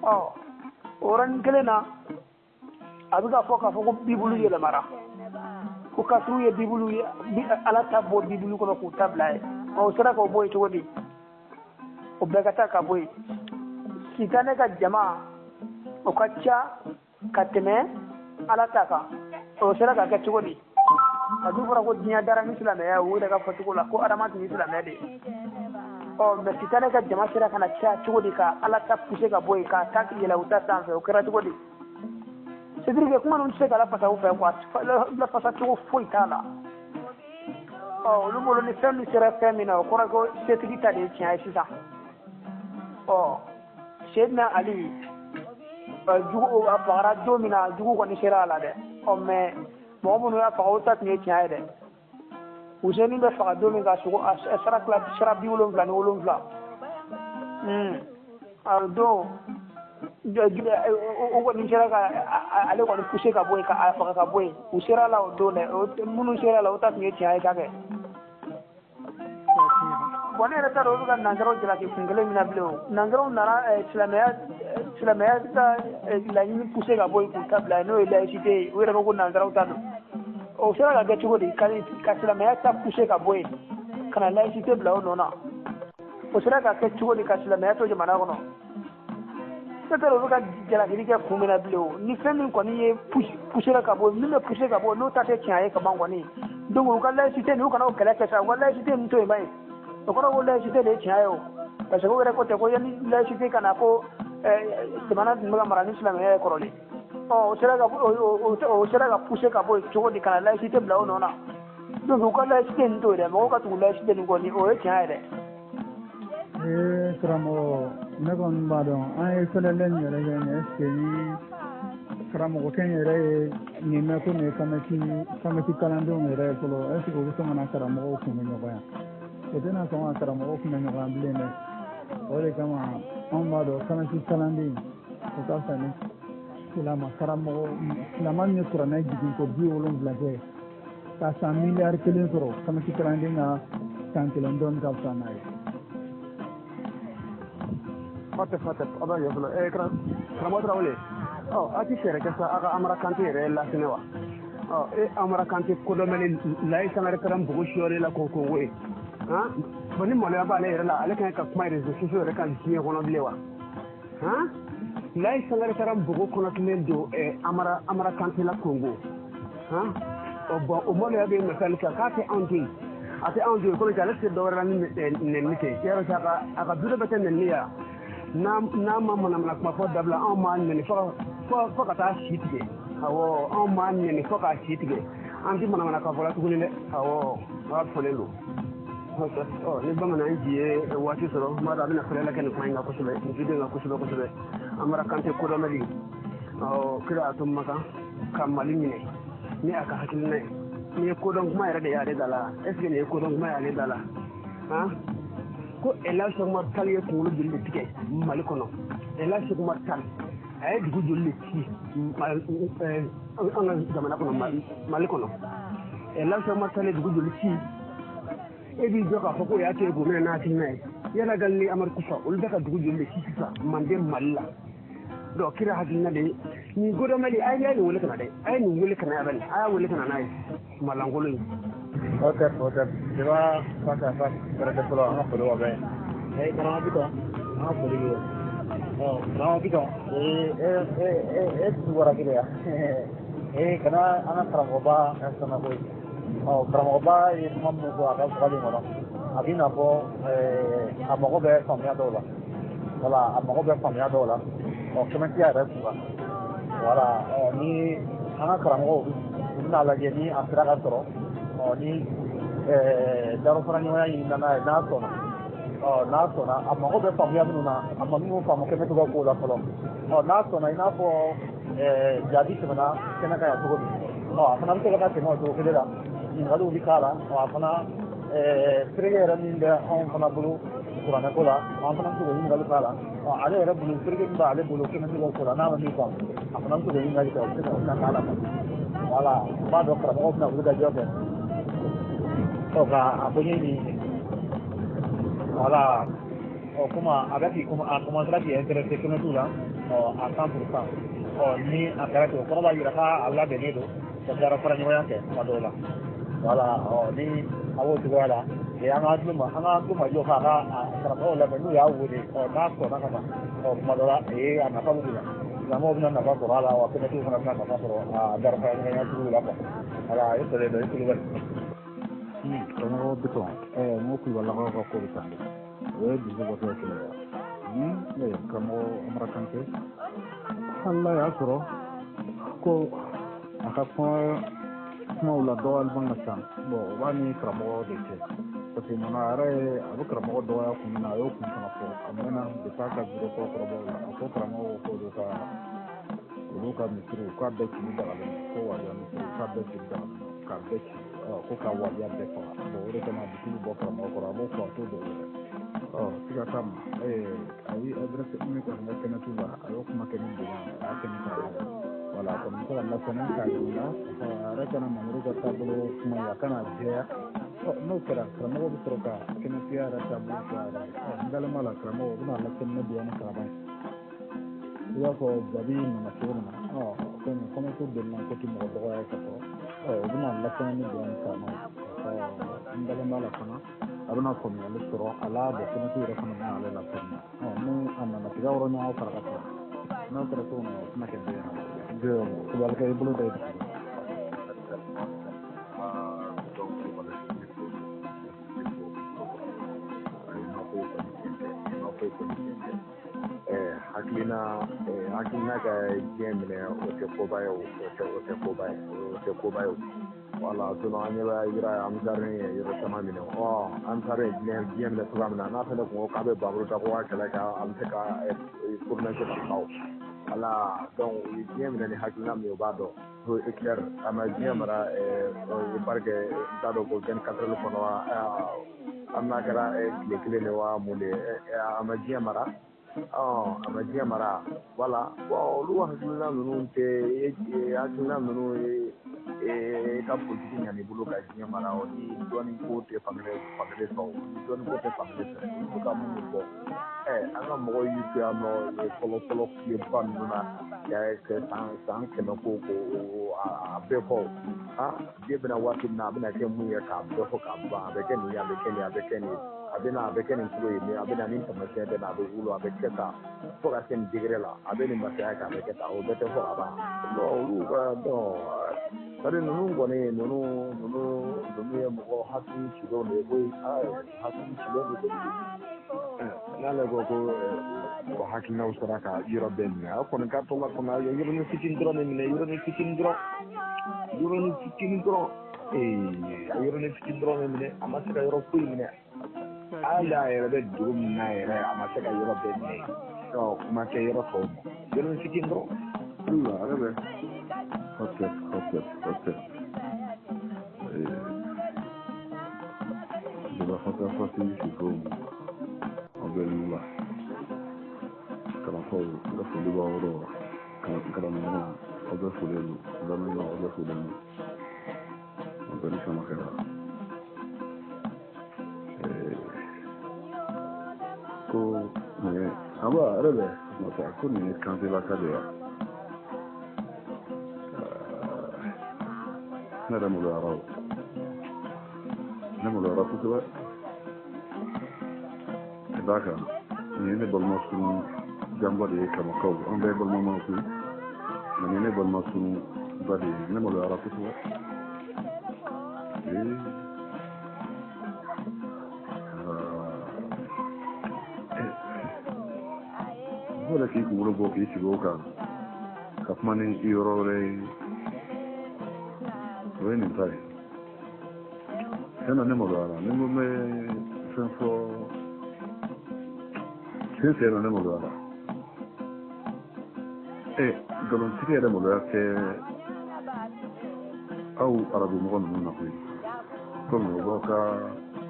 Ɔ o yɔrɔnin kelen na a bɛ ka fɔ k'a fɔ ko Bibulu yɛlɛmara, ko kafiriw ye Bibulu ye Ala ta bɔ Bibulu kɔnɔ k'u ta bila yen. Ɔ o sera k'o bɔ yen cogo di? O bɛɛ ka taa ka bɔ yen. Sitanɛ ka jama o ka ca ka tɛmɛ Ala ta kan. O sera ka kɛ cogo di? A dun fɔra ko diɲɛ dara ni silamɛya ye, u yɛrɛ ka fɔcogo la ko Adama tun ye silamɛ de ye. Ɔ mais sitanɛ ka jama sera ka na caya cogo di ka Ala ta pousser ka bɔ yen k'a ta yɛlɛ u ta sanfɛ, o kɛra cogo di? C'est dire que kuma ninnu tɛ se ka lafasa u fɛ quoi, lafasa cogo foyi t'a la. Ɔ olu bolo ni fɛn min sera fɛn min na, o kɔrɔ ko setigi ta de ye tiɲɛ ye sisan. Ɔ Seydina Ali jugu a fagara don min na, jugu kɔni sera a la dɛ. Ɔ mais mɔgɔ minnu y'a faga, o ta tun ye tiɲɛ ye dɛ. Useni bɛ faga don min ka sogo a sara tila sara 77. A don o kɔni sera ka ale kɔni pousser ka bɔ yen k'a faga ka bɔ yen. U sera la o don dɛ, minnu sera la o ta tun ye tiɲɛ ye ka kɛ. Bon ne yɛrɛ t'a dɔn olu ka nansaraw jalaki kun kelen min na bilen o. Nansaraw nana silamɛya ka laɲini pousser ka bɔ yen k'u ta bila yen, n'o ye laïcité ye, u yɛrɛ ko ko nansaraw ta don. O sera ka kɛ cogo di ka silamɛya ta pousser ka bɔ yen ka na laïcité bila o nɔ na? O sera ka kɛ cogo di ka silamɛya to jamana kɔnɔ? Ne t'a dɔn olu ka jalakili kɛ kun min na bilen o. Ni fɛn min kɔni ye pousser ka bɔ, min bɛ pousser ka bɔ n'o ta tɛ tiɲɛ ye ka ban kɔni. Donc u ka laïcité nin, u kana o kɛlɛ kɛ sa, u ka laïcité nin to yen ba ye. O kɔrɔ ko laïcité de ye tiɲɛ ye o. Parce que u yɛrɛ ko tɛ ko yanni laïcité ka na ko jamana tun bɛ ka mara ni silamɛya ye kɔrɔlen. Ɔ o sera ka o sera ka pousser ka bɔ yen cogo di ka na laïcité bila o nɔ na? Donc u ka laïcité nin to yen dɛ, mɔgɔw ka tugu laïcité nin kɔ ni o ye tiɲɛ ye dɛ. Ee karamɔgɔ, ne kɔni b'a dɔn an ye fɛlɛlɛ min yɛrɛ kɛ nin, est ce que ni karamɔgɔkɛ in yɛrɛ ye nin mɛn ko nin ye kamɛti kalandenw yɛrɛ ye fɔlɔ, est ce que u bɛ sɔn ka na karamɔgɔw kunbɛ ɲɔgɔnya? O tɛna sɔn ka karamɔgɔw kunbɛ ɲɔgɔnya bilen dɛ. O de kama anw b'a dɔn kamɛti kalanden o ka fisa ni silama karamɔgɔ silama min ye kuranɛ jigin ko 70 kɛ ka san miliyari 1 sɔrɔ, kamɛti kalanden ka san 1 dɔɔni ka fisa n'a ye. Fatɛ fatɛ a b'a ɲɛfɔ karamɔgɔ Tarawele, ɔ a ti fɛɛrɛ kɛ sa a ka Amara Kante yɛrɛ lasinɛ wa? Ɔ e Amara Kante kodɔnbali Layi Sangare taara npogo siyɔrɔ la ko Kongo ye han, bon ni maloya b'ale yɛrɛ la, ale kan ka kuma réseaux sociaux yɛrɛ kan diɲɛ kɔnɔ bilen wa? Han, Layi Sangare taara npogo kɔnɔtilen don Amara Kante la Kongo han, ɔ bon o maloya bɛ masali kan k'a tɛ anw to yen, a tɛ anw to yen komi ale tɛ dɔwɛrɛ la ni nɛni tɛ, yarɔ a ka du bɛɛ tɛ nɛni ya. N'a ma manamana kuma fɔ dabila, anw m'a nɛni fo ka taa si tigɛ. Awɔ, anw m'a nɛni fo k'a si tigɛ, an tɛ manamana ka fɔ la tuguni dɛ. Awɔ, a fɔlen don. Ɔ ni bamanan ji ye waati sɔrɔ, n b'a dɔn a bɛna fɛlɛla kɛ nin kuma in kan kosɛbɛ, nin video in kan kosɛbɛ kosɛbɛ. Amara Kante kodɔnbali, ɔ kira a to Makan ka Mali minɛ ni a ka hakilina ye. Nin ye kodɔn kuma yɛrɛ de y'ale da la. Est ce que nin ye kodɔn kuma y'ale da la? Han, ko Elhadj Cheikh Oumar Tall ye kunkolo joli de tigɛ Mali kɔnɔ? Elhadj Cheikh Oumar Tall a ye dugu joli de ci an ka jamana kɔnɔ, Mali kɔnɔ? Elhadj Cheikh Oumar Tall ye dugu joli ci? E b'i jɔ k'a fɔ k'o y'a to yen k'o minɛ n'a hakilina ye. Yala Gali ni Amadu Kufa, olu bɛ ka dugu joli de ci sisan Manden Mali la? Donc kira hakilina de ye nin godɔnbali. A ye nin wele ka na dɛ, a ye nin wele ka na yan bani, a y'a wele ka na n'a ye malankolon ye. Ok. Débat face à face, bɛrɛ fɔlɔ, an ka foli b'aw bɛɛ ye. Ee, karamɔgɔ Bitɔn, an ka foli b'i ye. Ɔ, karamɔgɔ Bitɔn, ee e e e e dusu bɔra kelen ya. Ee, kana an ka karamɔgɔba sama koyi. Ɔ, karamɔgɔba ye kuma minnu fɔ a ka vocal in kɔnɔ, a b'i n'a fɔ a mago bɛ faamuya dɔw la. Wala a mago bɛ faamuya dɔw la. Ɔ, kɛmɛtiya yɛrɛ kun kan. Wala, ɔ, ni an ka karamɔgɔw u bɛna lajɛ ni a sera ka sɔrɔ, ɔ, ni darofara ɲɔgɔnya ɲinina n'a ye, n'a sɔnna, ɔ, n'a sɔnna, a mago bɛ faamuya minnu na, a ma minnu faamu kɛmɛtiw ka kow la fɔlɔ, ɔ, n'a sɔnna, i n'a fɔ jaabi tɛmɛna kɛnɛ kan yan cogo min, ɔ, a fana bɛ se ka tɛmɛ o cogo kelen la, ɲininkaliw bɛ k'a la. Ɔ, a fana fereke yɛrɛ min bɛ anw fana bolo kuranɛ ko la, an fana bɛ se k'o ɲininkali k'a la. Ɔ, ale yɛrɛ bolo, fereke min b'ale bolo kɛmɛtiw ko la, n'a ma min faamu, a fana bɛ se k'o ɲininkali kɛ, o bɛ se ka o bɛna k'a la. Wala, n b'a dɔn karamɔgɔw bɛna wuli ka jɔ kɛ, ɔ, ka a ko ɲɛɲini. Wala, ɔ, komi a bɛ k'i a commencera k'i intéressé kɛmɛtiw la, ɔ, à 100%. Ɔ, ni a kɛra ten, o kɔrɔ b'a jira k'a labɛnnen don ka baara fara ɲɔgɔnya kɛ kuma dɔw la. Wala, ɔ, ni a b'o cogoya la, ee, an ka hakili ma jɔ k'a ka karamɔgɔw lamɛn n'u y'a wele. Ɔ, n'a sɔnna ka na, ɔ, kuma dɔ la, ee, a nafa bɛ bonya, silamɛw bɛna nafa sɔrɔ a la, wa kɛmɛtiw fana bɛna nafa sɔrɔ a baara fara ɲɔgɔnya sugu la quoi. Wala, e sɔrɔ dɔn i Kulubali. Karamɔgɔ Bitɔn, n ko Kulubalilakaw ka ko bɛ tan de, o ye dusu bɔtɔ ye kɛlɛ ya. Karamɔgɔ Amara Kante, hali n'a y'a sɔrɔ ko a ka kuma kumaw la dɔgɔyali man ka ca, bon, o b'a ni karamɔgɔ de cɛ, parce que munna a yɛrɛ ye a bɛ karamɔgɔ dɔgɔya kun min na, a y'o kun fana fɔ a mɛnna depuis a ka biro kɔrɔbaw la. A ko karamɔgɔw k'olu ka olu ka misiriw k'a bɛɛ cili dagalen don, ko wajibiya misiriw k'a bɛɛ cili dagalen don, k'a bɛɛ ci, ko ka wajibiya bɛɛ faga. Bon, o de kama dusu bɛ bɔ karamɔgɔ kɔrɔ, a b'o fɔ, a t'o dogo dɛ. Ɔ, siga t'a ma, a ye adresse min kɔni kɛ kɛnɛtu la, a y'o kuma kɛ ni bonya, a y'a kɛ ni karama ye. Wala, a kɔni bɛ se ka lasɛnɛ k'a yir'i la, a yɛrɛ kana Mamuru ka taabolo kuma ye, a kana jɛya. Ɔ, n'o kɛra, karamɔgɔ bɛ sɔrɔ ka kɛnɛtiya yɛrɛ taabolo fɔ a yɛrɛ ye. Ɔ, n dalen b'a la, karamɔgɔ o bɛna lasɛnɛ ne bonya ni karama ye, i b'a fɔ jaabi nana cogo min na. Ɔ, fɛn min kɔɲɔso delila ko ti mɔgɔ dɔgɔya ye ka kɔrɔ, ɔ, o bɛna lasɛnɛ ni bonya ni karama ye. Ɔ, n dalen b'a la fana, a bɛna faamuyali sɔrɔ a la. Bɔn, kɛnɛti yɛrɛ fana bɛna ale lafaamuya. Ɔ, ni a nana tiga yɔrɔ ɲɔgɔn fara ka tigɛ, n'o kɛra cogo min na, o tɛna kɛ den ye. Kulubalikɛ, i bolo da i dusu. Donc, foyi kɔni tiɲɛ tɛ. Hakilina ka diɲɛ minɛ, o tɛ koba ye, o tɛ, o tɛ koba ye, o tɛ koba ye o. Wala, sinon an ɲɛ bɛ yɔrɔ Ansar ye yɔrɔ caman minɛ. Ɔ, Ansar ye diɲɛ minɛ cogoya min na, n'a fɛnɛ kun ko k'a bɛ Bamuru ta ko ka kɛlɛ kɛ, a bɛ se ka prononcer ka ban o. Wala, donc u ye diɲɛ minɛ ni hakilina min ye, u b'a dɔn ko Hitler a ma diɲɛ mara parce que n t'a dɔn ko 24 heures kɔnɔ wa, an n'a kɛra tile kelen de wa, mun de, a ma diɲɛ mara. Ɔ, a ma diɲɛ mara. Wala, bon, olu hakilina ninnu tɛ hakilina ninnu ye ka politiki ɲan'i bolo ka diɲɛ mara. O ni dɔɔni ko tɛ fankelen fankelen fɛ, o ni dɔɔni ko tɛ fankelen fɛ. Olu bɛ ka minnu fɔ, an ka mɔgɔw y'u to yan nɔ fɔlɔ fɔlɔ tileba ninnu na ka kɛ san 100 ko a bɛɛ fɔ. Ah, diɲɛ bɛna waati min na, a bɛna kɛ mun ye, k'a bɛɛ fɔ k'a ban. A bɛ kɛ nin ye, a bɛ kɛ nin ye, a bɛ kɛ nin ye, a bɛ na, a bɛ kɛ nin cogo ye, mais a bɛ na ni taamasiyɛn bɛ na, a bɛ wolo, a bɛ kɛ tan fo ka se nin degré la, a bɛ nin masaya kɛ, a bɛ kɛ tan, o bɛɛ tɛ fɔ ka ban. Bon, olu ka bon, c'est à dire ninnu kɔni, ninnu ye mɔgɔ hakili cilenw de ye koyi. Hakili cilen de kojugu. N'ale ko o hakilinaw sera ka yɔrɔ bɛɛ minɛ, a kɔni ka to la kɔnɔ, a ye yɔrɔnin fitinin dɔrɔn de minɛ, yɔrɔnin fitinin dɔrɔn, yɔrɔnin fitinin dɔrɔn. Ee, a yɔrɔnin fitinin dɔrɔn de minɛ, a ma se ka yɔrɔ foyi minɛ. Hali a yɛrɛ bɛ dugu min na yɛrɛ, a ma se ka yɔrɔ bɛɛ minɛ. Ɔ, kuma tɛ yɔrɔ tɔw ma, yɔrɔnin fitinin dɔrɔn. Ayiwa, ale bɛ ok. Débat face à face sifo aw bɛɛ ni wula. Kalanfaw n ka foli b'aw yɔrɔ, karamɔgɔ aw bɛɛ folen don, lamɛnbagaw aw bɛɛ folen don, aw bɛɛ ni sama kɛra. Ko nin ye an b'a yɛrɛ bɛ masa ko nin ye kantelaka de ye. Ne yɛrɛ maloyara o, ne maloyara kosɛbɛ. Ka d'a kan nin ye ne balima surun janba de ye Kamakaw, an bɛɛ ye balimamaw koyi, nka nin ye ne balima surun ba de ye, ne maloyara kosɛbɛ. Mɔgɔ yɛrɛ k'i kunkolo bɔ k'i sigi o kan ka kuma ni i yɔrɔ wɛrɛ ye, o ye nin ta ye. Tiɲɛ na ne maloyara, ni n ko n bɛ fɛn fɔ tiɲɛ tiɲɛ na ne maloyara. Nkalontigɛ yɛrɛ maloya tɛ aw arabu mɔgɔ ninnu na koyi, komi o b'aw ka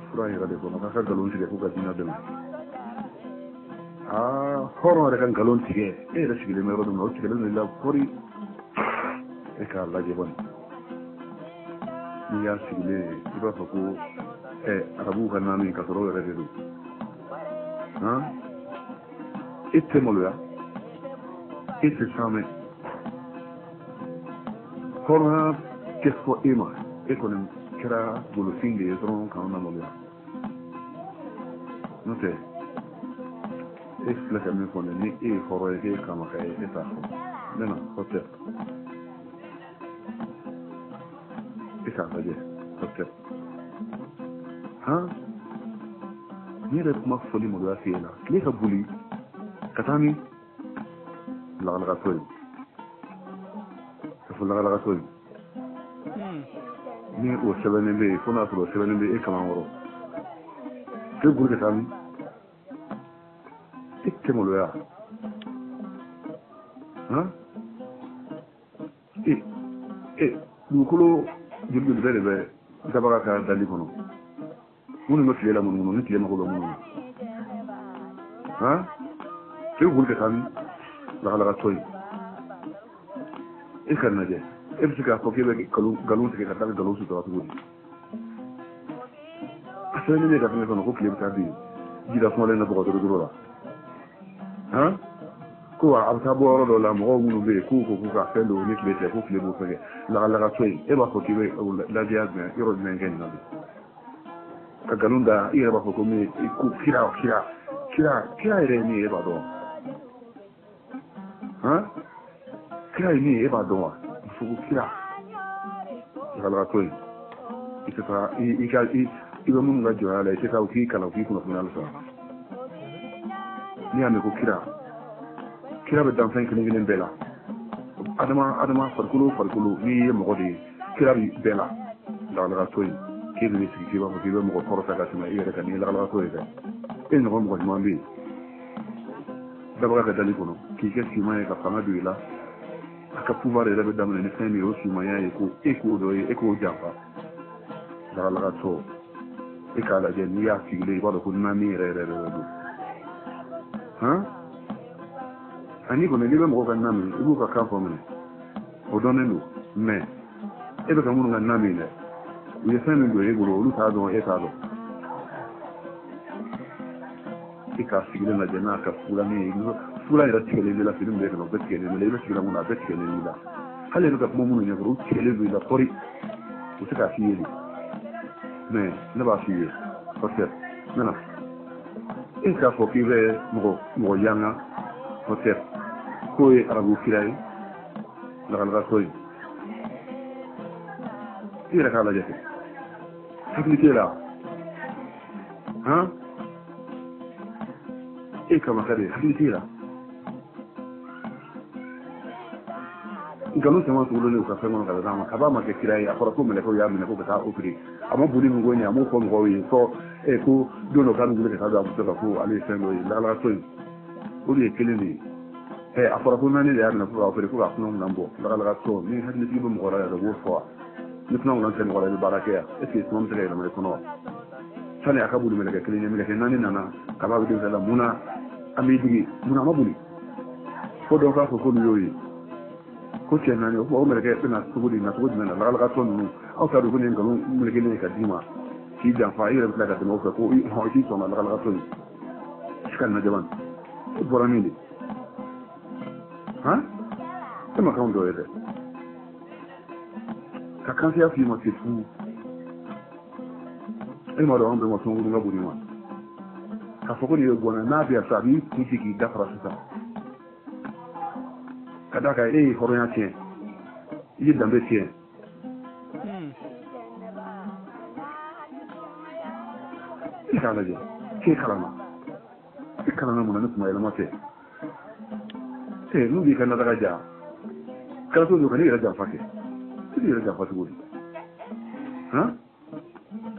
fura yɛrɛ de kɔnɔ k'a ka nkalon tigɛ k'u ka diinɛ dɛmɛ. Aa, hɔrɔn yɛrɛ ka nkalon tigɛ, e yɛrɛ sigilen bɛ yɔrɔ min na, o tigɛlen don i la kɔri. E k'a lajɛ bani, n'i y'a sigilen ye i b'a fɔ ko arabuw ka naani ka sɔrɔ o yɛrɛ de don. Han, e tɛ maloya, e tɛ sanmɛ, hɔrɔnya tɛ fɔ e ma, e kɔni kɛra golofin de ye dɔrɔn k'anw lamaloya. N'o tɛ e filɛ ka min fɔ nin, ni e ye hɔrɔn ye k'e ye kamaka ye, e t'a fɔ. Ne na hɔtɛ, e k'a lajɛ hɔtɛ. Han, ne yɛrɛ kuma fɔli maloya f'e la, tile ka boli ka taa ni lagalagatɔ ye, ka fɔ lagalagatɔ ye. Ni o sɛbɛnnen bɛ yen, fo n'a sɔrɔ o sɛbɛnnen bɛ e kamankɔrɔ, k'e boli ka taa ni e tɛ maloya. Han, e dugukolo joli joli bɛɛ de bɛ dabaga ka dali kɔnɔ, minnu bɛ tile la munumunu ni tile mako bɛ minnu na. Han, e boli ka taa ni lagalagatɔ ye, e ka lajɛ, e bɛ se k'a fɔ k'e bɛ nkalon tigɛ ka taa nkalon sutura cogo di? A sɛbɛnnen bɛ ka fɛn kɔnɔ ko tile bɛ taa bin jida sumalen na bɔgɔ dorodoro la. Han, ko a bɛ taa bɔ yɔrɔ dɔ la, mɔgɔw minnu bɛ yen k'u ko k'u ka fɛn don ni tile cɛ, ko tile b'o fɛn kɛ. Lagalagatɔ ye, e b'a fɔ k'i bɛ lajɛya jumɛn yɔrɔ jumɛn kɛ nin na bi ka nkalon da? I yɛrɛ b'a fɔ ko min ko kira kira kira kira yɛrɛ ye min ye, e b'a dɔn? Han, kira ye min ye, e b'a dɔn wa? Fo ko kira lagalagatɔ ye, i tɛ taa i ka i bɛ minnu ka jɔnya la, i tɛ taa u k'i kalan, u k'i kunnafoniya halisa. N'i y'a mɛn ko kira, kira bɛ danfɛn kelen kelen bɛɛ la, adama farikolo farikolo, n'i ye mɔgɔ de ye, kira bɛ bɛɛ la. Lagalagatɔ ye, k'e bɛ sigi k'i b'a fɔ k'i bɛ mɔgɔ kɔrɔta ka tɛmɛ i yɛrɛ kan, n'i ye lagalagatɔ ye dɛ, e ɲɔgɔn mɔgɔ ɲuman bɛ yen dabaga ka dali kɔnɔ k'i kɛ siman ye ka fanga don i la, a ka pouvoir yɛrɛ bɛ daminɛ ni fɛn min ye, o simanya ye ko e k'o dɔ ye, e k'o janfa. Lagalagatɔ, e k'a lajɛ, n'i y'a sigilen i b'a dɔn ko naani yɛrɛ yɛrɛ yɛrɛ don. Han, ani kɔni n'i bɛ mɔgɔ ka na min, i b'u ka kan fɔ minɛ, o dɔnnen don, mais e bɛ ka minnu ka na min dɛ, u ye fɛn min don e bolo, olu t'a dɔn, e t'a dɔn. E k'a sigilen lajɛ n'a ka fugulanin ye, fugulan yɛrɛ tigɛlen b'i la, fini min bɛ kɔnɔ o bɛɛ tigɛlen b'i la, i bɛ sigilan mun na a bɛɛ tigɛlen b'i la, hali e bɛ ka kuma minnu ɲɛfɔ, u tigɛlen don i la kɔri, u tɛ k'a f'i ye de, mais ne b'a f'i ye parce que n na e k'a fɔ k'i bɛ mɔgɔ yanga hɔtɛ k'o ye arabu kira ye, lagalagatɔ ye, i yɛrɛ k'a lajɛ kɛ, hakili t'e la. Han, e kamaka de, hakili t'e la. Nkalon caman tugulen u ka fɛn kɔnɔ ka d'a ma, kaba ma kɛ kira ye, a fɔra ko mɛlɛkɛw y'a minɛ ko ka taa opéré, a ma boli min ko ɲɛ, a m'o fɔ mɔgɔw ye fɔ ko don dɔ k'a bɛ wuli ka taa don a muso kan ko ale ye fɛn dɔ ye. Lagalagatɔ ye, o de ye kelen de ye. A fɔra ko naani de y'a minɛ ko k'a opéré ko k'a kɔnɔ minɛn bɔ. Lagalagatɔ, ni hakilitigi bɛ mɔgɔ la yɛrɛ, o b'o fɔ wa? Ni kuma tɛ mɔgɔ la i bɛ baara kɛ yan, est ce que suma bɛ se ka yɛlɛma i kɔnɔ wa? Sani a ka boli mɛlɛkɛ kelen ye, mɛlɛkɛ naani nana ka b'a bɛ denmisɛn la, mun na an b'i digi, mun na a ma boli? Fo dɔw k'a fɔ k'olu y'o ye ko cɛ naani, o tuma o mɛlɛkɛ bɛna cogo di, na cogo jumɛn na? Lagalagatɔ ninnu, aw t'a dɔn ko nin ye nkalon melekelen ye ka d'i ma k'i janfa, i yɛrɛ bɛ tila ka tɛmɛ o fɛ ko hɔn i t'i sɔn ka lagalagatɔ ye i ka na jaban, e bɔra min de han, e ma k'anw dɔ ye dɛ. Ka kanseya f'i ma, c'est fou. E m'a dɔn an bɛɛ ma sɔn ka bon ma k'a fɔ ko nin ye gɔnɛ n'a bɛ yan sisan, a b'i kun ci k'i dafara sisan, ka d'a kan e ye hɔrɔnya tiɲɛ, i ye danbe tiɲɛ. E k'a lajɛ k'e kalanna, e kalanna mun na ni kuma yɛlɛma tɛ? Ee, n'u b'i ka nadaga ja kɛra cogo ka n'i yɛrɛ janfa kɛ, i b'i yɛrɛ janfa cogo di? Han,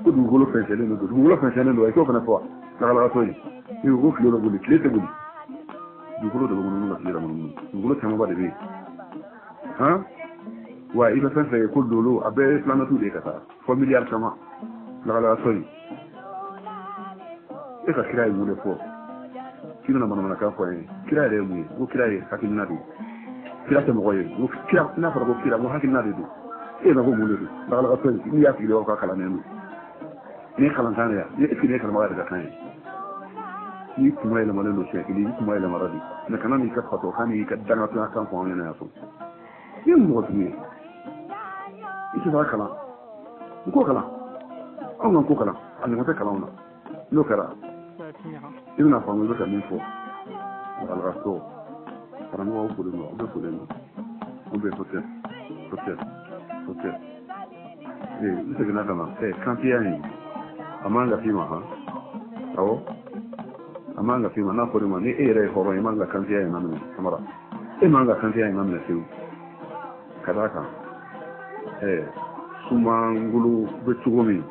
ko dugukolo fɛnsɛnnen don, dugukolo fɛnsɛnnen don, i t'o fana fɔ wa? Lagalagatɔ ye, i ko ko tile bɛ boli, tile tɛ boli, dugukolo de bɛ munumunu ka tile la munumunu, dugukolo camanba de bɛ yen. Han, wa i bɛ fɛn fɛn ye ko dolo, a bɛɛ ye filanatiw de ye ka taa fɔ miliyari caman. Lagalagatɔ ye, e ka kira ye mun de fɔ k'i bɛna manamanakan fɔ an ye? Kira yɛrɛ ye mun ye? N ko kira ye hakilina de ye, kira tɛ mɔgɔ ye. N ko kira, n'a fɔra ko kira, n ko hakilina de don. E yɛrɛ ko mun de don? Lagalagatɔ ye, n'i y'a tigi ka kalannen don, nin ye kalankan de ye, est ce que nin ye karamɔgɔ yɛrɛ ka kan ye? N'i kuma yɛlɛmalen don siɲɛ kelen, i kuma yɛlɛmara de, mɛ kana n'i ka fatɔkan n'i ka dangatɔya kan fɔ anw ɲɛna yan sɔn. I ye mɔgɔ sugu ye, i tɛ taa kalan, n ko kalan, anw ka ko kalan, a ɲɔgɔn tɛ kalanw na. N'o kɛra i bɛna faamu i bɛ ka min fɔ. Lagalagatɔ, karamɔgɔ, aw folen don, aw bɛɛ folen don, aw bɛɛ hôtel hôtel hôtel. Ee, n seginna ka na kantiya in, a man ka f'i ma. Han, awɔ, a man ka f'i ma. N'a fɔra i ma ni e yɛrɛ ye hɔrɔn ye, i man ka kantiya in laminɛ. Samara, e man ka kantiya in laminɛ fewu, ka d'a kan sumangolo bɛ cogo min,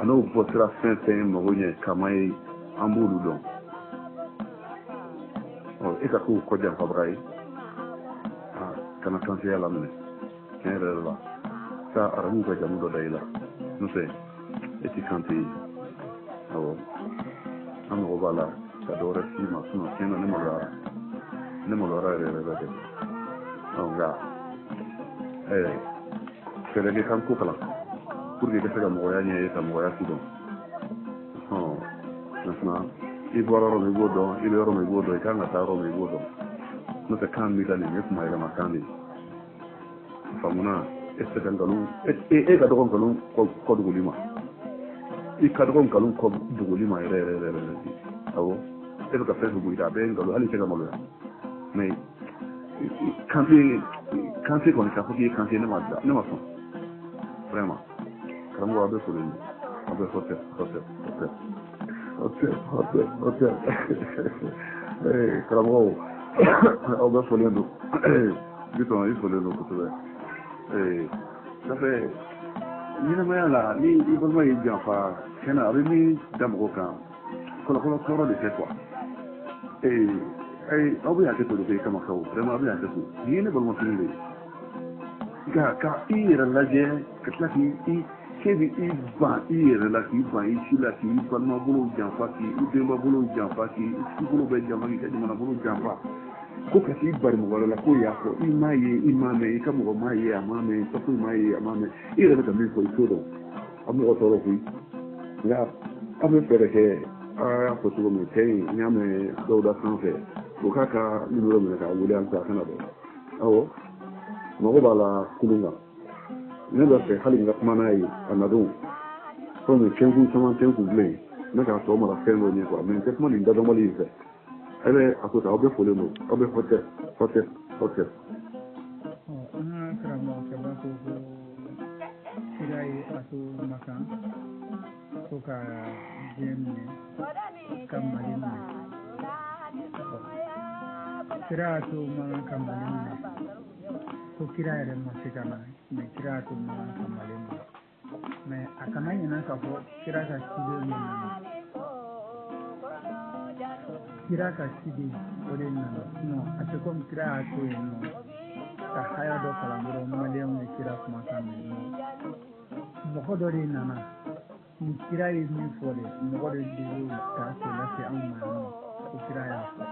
a n'o bɔsira fɛn fɛn mago ɲɛ kama ye, an b'olu dɔn. Ɔ, e ka k'o kɔ janfabaga ye, kana kantiya laminɛ. Tiɲɛ yɛrɛ yɛrɛ la sa, arabuw ka jamu dɔ da i la, n'o tɛ e ti kante ye. Awɔ, an mago b'a la ka dɔ wɛrɛ f'i ma, sinɔn tiɲɛ na ne maloyara, ne maloyara yɛrɛ yɛrɛ dɛ. Ɔ, nka fɛɛrɛ kɛ kan ko kalan pour que i ka se ka mɔgɔya ɲɛ ye, ka mɔgɔya si dɔn. Maintenant, i bɔra yɔrɔ min i b'o dɔn, i bɛ yɔrɔ min i b'o dɔn, i kan ka taa yɔrɔ min i b'o dɔn. N'o tɛ kan b'i la nin ye kuma yɛlɛma kan de ye. Faamuna, e tɛ se ka nkalon, e ka dɔgɔ nkalon kɔ dogoli ma, i ka dɔgɔ nkalon kɔ dogoli ma yɛrɛ yɛrɛ yɛrɛ yɛrɛ. Awɔ, e bɛ ka fɛn fɛn bɔ i da, a bɛɛ ye nkalon, hali i tɛ ka maloya. Mais kante kante kɔni, k'a fɔ k'i ye kante, ne ma da, ne ma sɔn vraiment. Karamɔgɔ, aw bɛ folen don, aw bɛ hôtel hôtel hôtel hôtel hôtel hôtel. Karamɔgɔw, aw bɛ folen don. Bitɔn, i folen don kosɛbɛ. Ça fait ɲɛnamaya la, ni i balima y'i janfa, tiɲɛ na a bɛ min da mɔgɔ kan, kɔlɔkɔlɔ tɔɔrɔ de tɛ quoi. Aw bɛ hakɛ to de kɛ kama kaw, vraiment aw bɛ hakɛ to. Nin ye ne balimakɛ de ye, nka ka i yɛrɛ lajɛ ka tila k'i k'e bɛ i ban i yɛrɛ la, k'i ban i si la, k'i balima bolo janfa, k'i denba bolo janfa, k'i si bolo bɛɛ janfa, k'i ka jamana bolo janfa, ko ka t'i bari mɔgɔ wɛrɛ la k'o y'a fɔ, i m'a ye, i m'a mɛn, i ka mɔgɔ m'a ye, a m'a mɛn, i ka foyi m'a ye, a m'a mɛn, i yɛrɛ bɛ ka min fɔ i t'o dɔn. A bɛ mɔgɔ tɔɔrɔ koyi. Nka aw bɛ fɛɛrɛ kɛ, a y'a fɔ cogo min, cɛ in, n y'a mɛn dɔw da sanfɛ, o k'a ka nimero minɛ k'a wele halisa, a kana bɔ. Awɔ, mago b'a la kulun kan, ne bɛ fɛ hali n ka kuma n'a ye a nadon, komi kɛnkun caman tɛ n kun bilen, ne k'a tɔ mara fɛn dɔ ɲɛ quoi. Mais n tɛ kuma nin dadɔnbali in fɛ. A bɛ a to tan, aw bɛ folen don, aw bɛ hôtel hôtel hôtel. An ka karamɔgɔkɛba ko ko kira ye a to Makan ko ka diɲɛ minɛ, ka Mali minɛ. Kira y'a to Makan ka Mali minɛ, ko kira yɛrɛ ma se ka na, mais kira y'a to Makan ka Mali minɛ. Mais a kana ɲinɛ k'a fɔ kira ka ciden de nana, kira ka ciden o de nana, sinon a tɛ komi kira y'a to yen nɔ. Ka haya dɔ kalan dɔrɔn, maliyɛnw ye kira kumakan mɛn. Mɔgɔ dɔ de nana ni kira ye min fɔ de, mɔgɔ de y'o ta k'o lase anw ma yan nɔ ko kira y'a fɔ.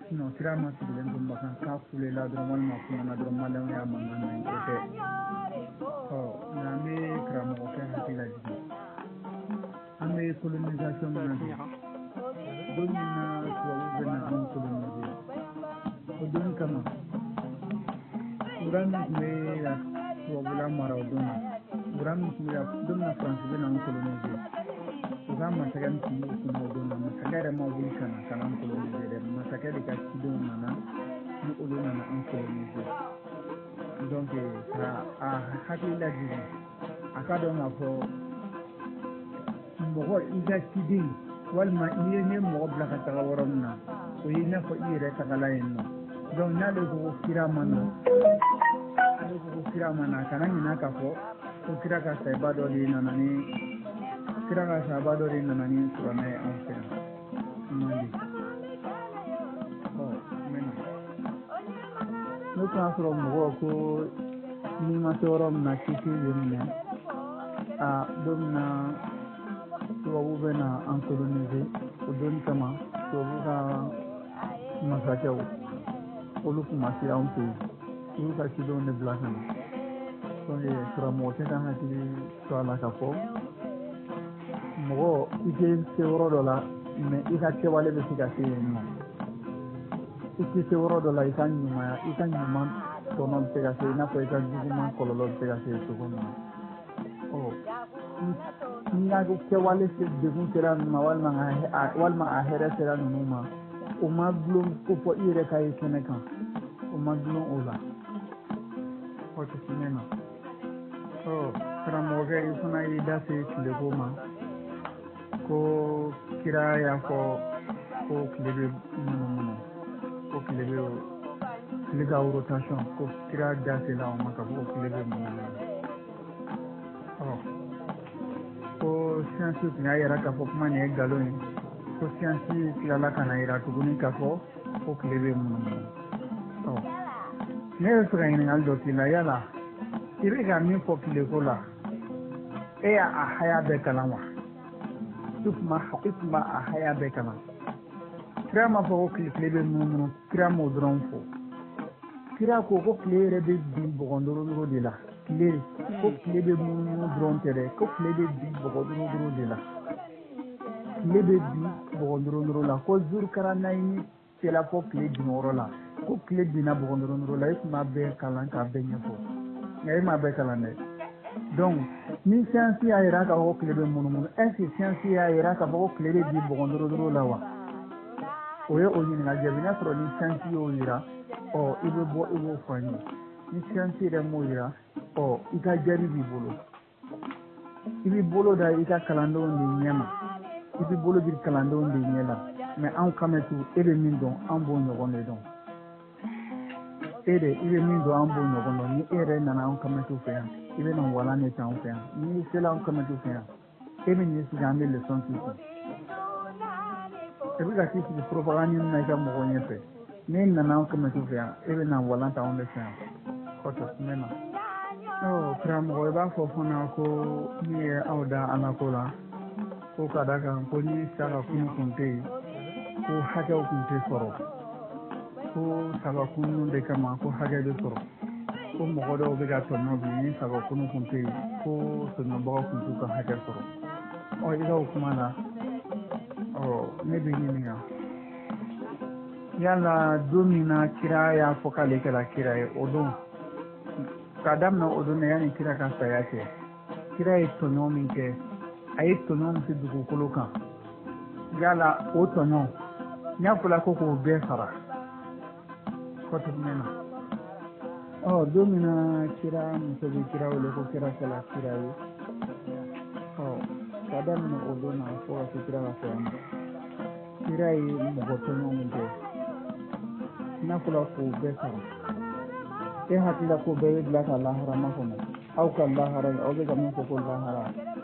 Sinon kira ma sigilen to Makan k'a kulela dɔrɔn walima kumana dɔrɔn, maliyɛnw y'a mankan mɛn, o tɛ. Ɔ nka an bɛ karamɔgɔkɛ hakili lajigin, an bɛ colonisation min na bi, don min na tubabuw bɛ na anw coloniser, o don kama kuran min tun bɛ ka tubabula mara o don na, kuran min tun bɛ ka don min na Faransi bɛ na anw coloniser, u ka masakɛ min tun b'u kunna o don na, masakɛ yɛrɛ ma wuli ka na an coloniser dɛ, masakɛ de ka cidenw nana, ni olu nana an coloniser. Donc ka a hakili lajigin, a ka dɔn k'a fɔ mɔgɔ i ka ciden walima n'i ye ne mɔgɔ bila ka taga yɔrɔ min na, o ye i n'a fɔ i yɛrɛ tagala yen nɔ. Donc n'ale ko ko kira ma na, ale ko ko kira ma na, a kana ɲinɛ k'a fɔ ko kira ka sahiba dɔ de nana ni kira ka sahaba dɔ de nana ni kuranɛ ye anw fɛ yan man di. Ɔ n bɛ na n'o tun y'a sɔrɔ mɔgɔw ko n'i ma se yɔrɔ min na k'i t'i yen minɛ, a don min na tubabu bɛ na an coloniser, o don kama tubabu ka masakɛw, olu tun ma se anw fɛ yen, olu ka cidenw de bila ka na. Donc karamɔgɔkɛ ka hakili to a la k'a fɔ mɔgɔ i tɛ se yɔrɔ dɔ la, mais i ka kɛwale bɛ se ka se yen nɔ. I tɛ se yɔrɔ dɔ la, i ka ɲumanya, i ka ɲuman tɔnɔ bɛ se ka se i n'a fɔ i ka juguman kɔlɔlɔ bɛ se ka se cogo min na. Ɔ n ka kɛwale degun sera ninnu ma walima a hɛrɛ sera ninnu ma, o ma dulon ko fɔ i yɛrɛ ka ye kɛnɛ kan, o ma dulon o la. O tɛ se ne ma. Ɔ karamɔgɔkɛ, i fana y'i da se tileko ma ko kira y'a fɔ ko tile bɛ munumunu, ko tile bɛ, tile ka rotation, ko kira da sela o ma k'a fɔ ko tile bɛ munumunu. Ɔ ko siyansi tun y'a yira k'a fɔ kuma nin ye nkalon ye, ko siyansi tilala ka na yira tuguni k'a fɔ ko tile bɛ munumunu. Ɔ ne bɛ fɛ ka ɲininkali dɔ k'i la: yala i bɛ ka min fɔ tileko la, e y'a a haya bɛɛ kalan wa? I tun b'a a haya bɛɛ kalan? Kira m'a fɔ ko tile bɛ munumunu, kira m'o dɔrɔn fɔ. Kira ko ko tile yɛrɛ bɛ bin bɔgɔ duuru de la. Tile ko tile bɛ munumunu dɔrɔn tɛ dɛ, ko tile bɛ bin bɔgɔ duuru de la, tile bɛ bin bɔgɔ duuru la, ko Zurukaranayi sera fɔ tile bin yɔrɔ la, ko tile binna bɔgɔ duuru la. E tun b'a bɛɛ kalan k'a bɛɛ ɲɛfɔ, nka e m'a bɛɛ kalan dɛ. Donc ni siyansi y'a yira k'a fɔ ko tile bɛ munumunu, est ce que siyansi y'a yira k'a fɔ ko tile bɛ bin bɔgɔ duuru la wa? O ye o ɲininkali jaabi. N'a sɔrɔ ni siyansi y'o yira, ɔ i bɛ bɔ i b'o fɔ an ye. Ni siyansi yɛrɛ m'o yira, ɔ i ka jaabi b'i bolo, i b'i bolo da i ka kalandenw de ɲɛ ma, i b'i bolo di kalandenw de ɲɛ la. Mais anw kamɛtu, e bɛ min dɔn, an b'o ɲɔgɔn de dɔn. E de i bɛ min dɔn, an b'o ɲɔgɔn dɔn. Ni e yɛrɛ nana anw kamɛtu fɛ yan, i bɛ na walan de ta anw fɛ yan. N'i sera anw kamɛtu fɛ yan, e bɛ n'i sigi, an bɛ leçon k'i kun. E bɛ ka t'i sigi propagande min na i ka mɔgɔw ɲɛfɛ, n'e nana anw kamɛtu fɛ yan, e bɛ na walan ta anw de fɛ yan. Kɔfɛ n bɛ na ɔ karamɔgɔ, i b'a fɔ fana ko min ye aw da Ala ko la, ko ka da kan ko ni saga kunu kun tɛ yen, ko hakɛw kun tɛ sɔrɔ, ko saga kunu de kama ko hakɛ bɛ sɔrɔ, ko mɔgɔ dɔw bɛ ka tɔɲɔ bi, ni saga kunu kun tɛ yen, ko tɔɲɔbagaw kun t'u ka hakɛ sɔrɔ. Ɔ i ka o kuma la, ɔ ne bɛ ɲininka: yala don min na kira y'a fɔ k'ale kɛra kira ye, o don k'a daminɛ o don na yanni kira ka saya kɛ, kira ye tɔɲɔ min kɛ, a ye tɔɲɔ min se dugukolo kan, yala o tɔɲɔ n'a fɔra ko k'o bɛɛ sara kɔtɛ na? Ɔ don min na kira muso bɛ kira wele ko kira kɛla kira ye, ɔ k'a daminɛ o don na fo ka se kira ka saya ma, kira ye mɔgɔ tɔɲɔ min kɛ, n'a fɔra k'o bɛɛ sara, e hakilila ko bɛɛ bɛ bila ka lahara makɔnɔ? Aw ka lahara in, aw bɛ ka min fɔ ko lahara,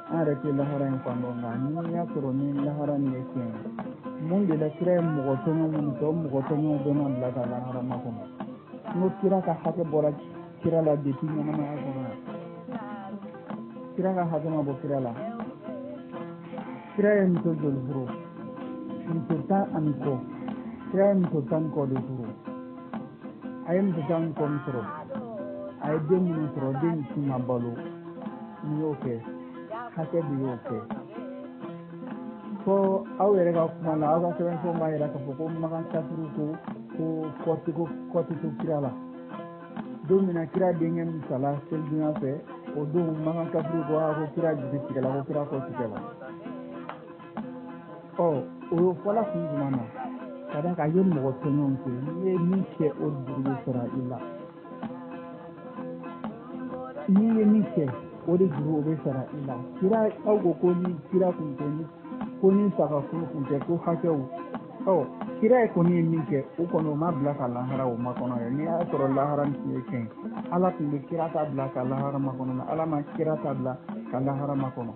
an yɛrɛ tɛ lahara in fan dɔn. Nka n'i y'a sɔrɔ ni lahara nin ye tiɲɛ ye, mun de la kira ye mɔgɔ tɔɲɔ minnu kɛ, o mɔgɔ tɔɲɔw bɛɛ ma bila ka lahara makɔnɔ? N ko kira ka hakɛ bɔra kira la depuis ɲɛnamaya kɔnɔ yan. Kira ka hakɛ ma bɔ kira la. Kira ye muso joli furu? Muso 10 ani kɔ. Kira ye muso 10 ni kɔ de furu. A ye muso 10 ni kɔ min sɔrɔ, a ye den minnu sɔrɔ, den si ma balo. N'i y'o kɛ, hakɛ de y'o kɛ. Fo aw yɛrɛ ka kuma la, aw ka sɛbɛnfɛnw b'a jira k'a fɔ ko Makan kafiriw ko ko kɔ tɛ to kira la. Don min na kira denkɛ min sala selidonya fɛ, o don Makan kafiriw ko ko kira jigi tigɛla, ko kira kɔ tigɛla. Ɔ o fɔla kun jumɛn na? Ka d'a kan a ye mɔgɔ tɔɲɔgɔnw kɛ, n'i ye min kɛ, o juru bɛ sara i la. N'i ye min kɛ, o de juru o bɛ sara i la. Kira, aw ko ko ni kira kun tɛ, ni ko ni sagakulu kun tɛ, ko hakɛw. Ɔ kira ye kɔni ye min kɛ, o kɔni o ma bila ka lahara o makɔnɔ yɛrɛ. N'i y'a sɔrɔ lahara nin tun ye tiɲɛ ye, Ala tun bɛ kira ta bila ka lahara makɔnɔ, mɛ Ala ma kira ta bila ka lahara makɔnɔ.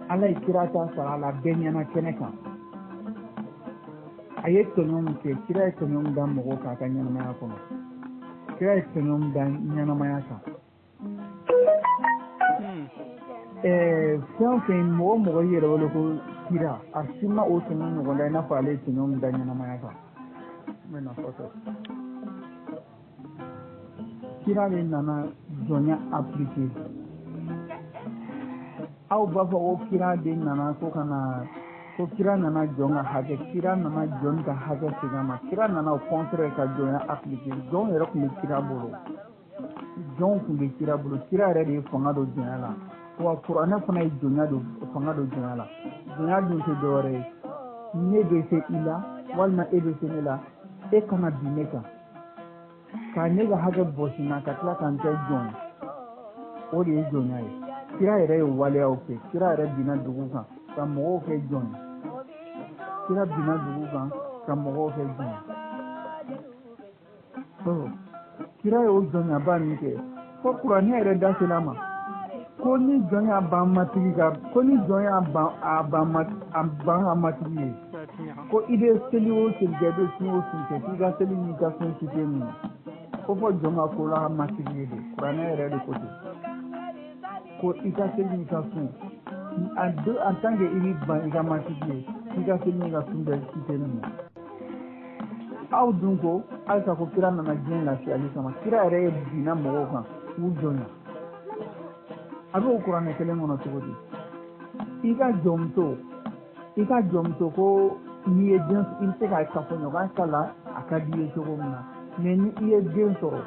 Ala ye kira ta sara a la bɛɛ ɲɛna kɛnɛ kan. A ye tɔɲɔ min kɛ, kira ye tɔɲɔ min da mɔgɔw kan a ka ɲɛnamaya kɔnɔ, kira ye tɔɲɔ min da ɲɛnamaya kan, fɛn o fɛn, mɔgɔ mɔgɔ y'i yɛrɛ wele ko kira, a si ma o tɔɲɔ ɲɔgɔn da i n'a fɔ ale ye tɔɲɔ min da ɲɛnamaya kan. N bɛ na kɔfɛ, kira de nana jɔnya appliquer. Aw b'a fɔ ko kira de nana ko ka na, ko kira nana jɔn ka hakɛ, kira nana jɔn ka hakɛ segin a ma. Kira nana au contraire ka jɔnya appliquer. Jɔn yɛrɛ tun bɛ kira bolo, jɔnw tun bɛ kira bolo. Kira yɛrɛ de ye fanga don jɔnya la, wa kuranɛ fana ye jɔnya don, fanga don jɔnya la. Jɔnya dun tɛ dɔwɛrɛ ye, ne bɛ se i la walima e bɛ se ne la, e kana bin ne kan ka ne ka hakɛ bɔsi n na ka tila ka n kɛ jɔn ye, o de ye jɔnya ye. Kira yɛrɛ ye waleyaw kɛ. Kira yɛrɛ binna dugu kan ka mɔgɔw kɛ jɔn ye. Kira binna dugu kan ka mɔgɔw kɛ jɔn ye. Kira y'o jɔnyaba min kɛ, fo kuranɛ yɛrɛ da sera a ma ko ni jɔn y'a ban matigi ka, ko ni jɔn y'a ban a ban ma a ban a matigi ye, ko i bɛ seli o seli kɛ, i bɛ sun o sun kɛ, k'i ka seli n'i ka sun si tɛ minɛ, ko fɔ jɔn ka ko la matigi ye de. Kuranɛ yɛrɛ de ko ten, ko i ka seli n'i ka sun, en tant que i b'i ban i ka matigi ye, k'i ka seli n'i ka sun bɛɛ si tɛ minɛ. Aw dun ko halisa ko kira nana diɲɛ lafiyali kama. Kira yɛrɛ ye binna mɔgɔw kan k'u jɔnya. A bɛ o kuranɛ kelen kɔnɔ cogo di? I ka jɔnmuso, ko n'i ye den, i bɛ se ka kafoɲɔgɔnya k'a la, a ka di i ye cogo min na, mɛ ni i ye den sɔrɔ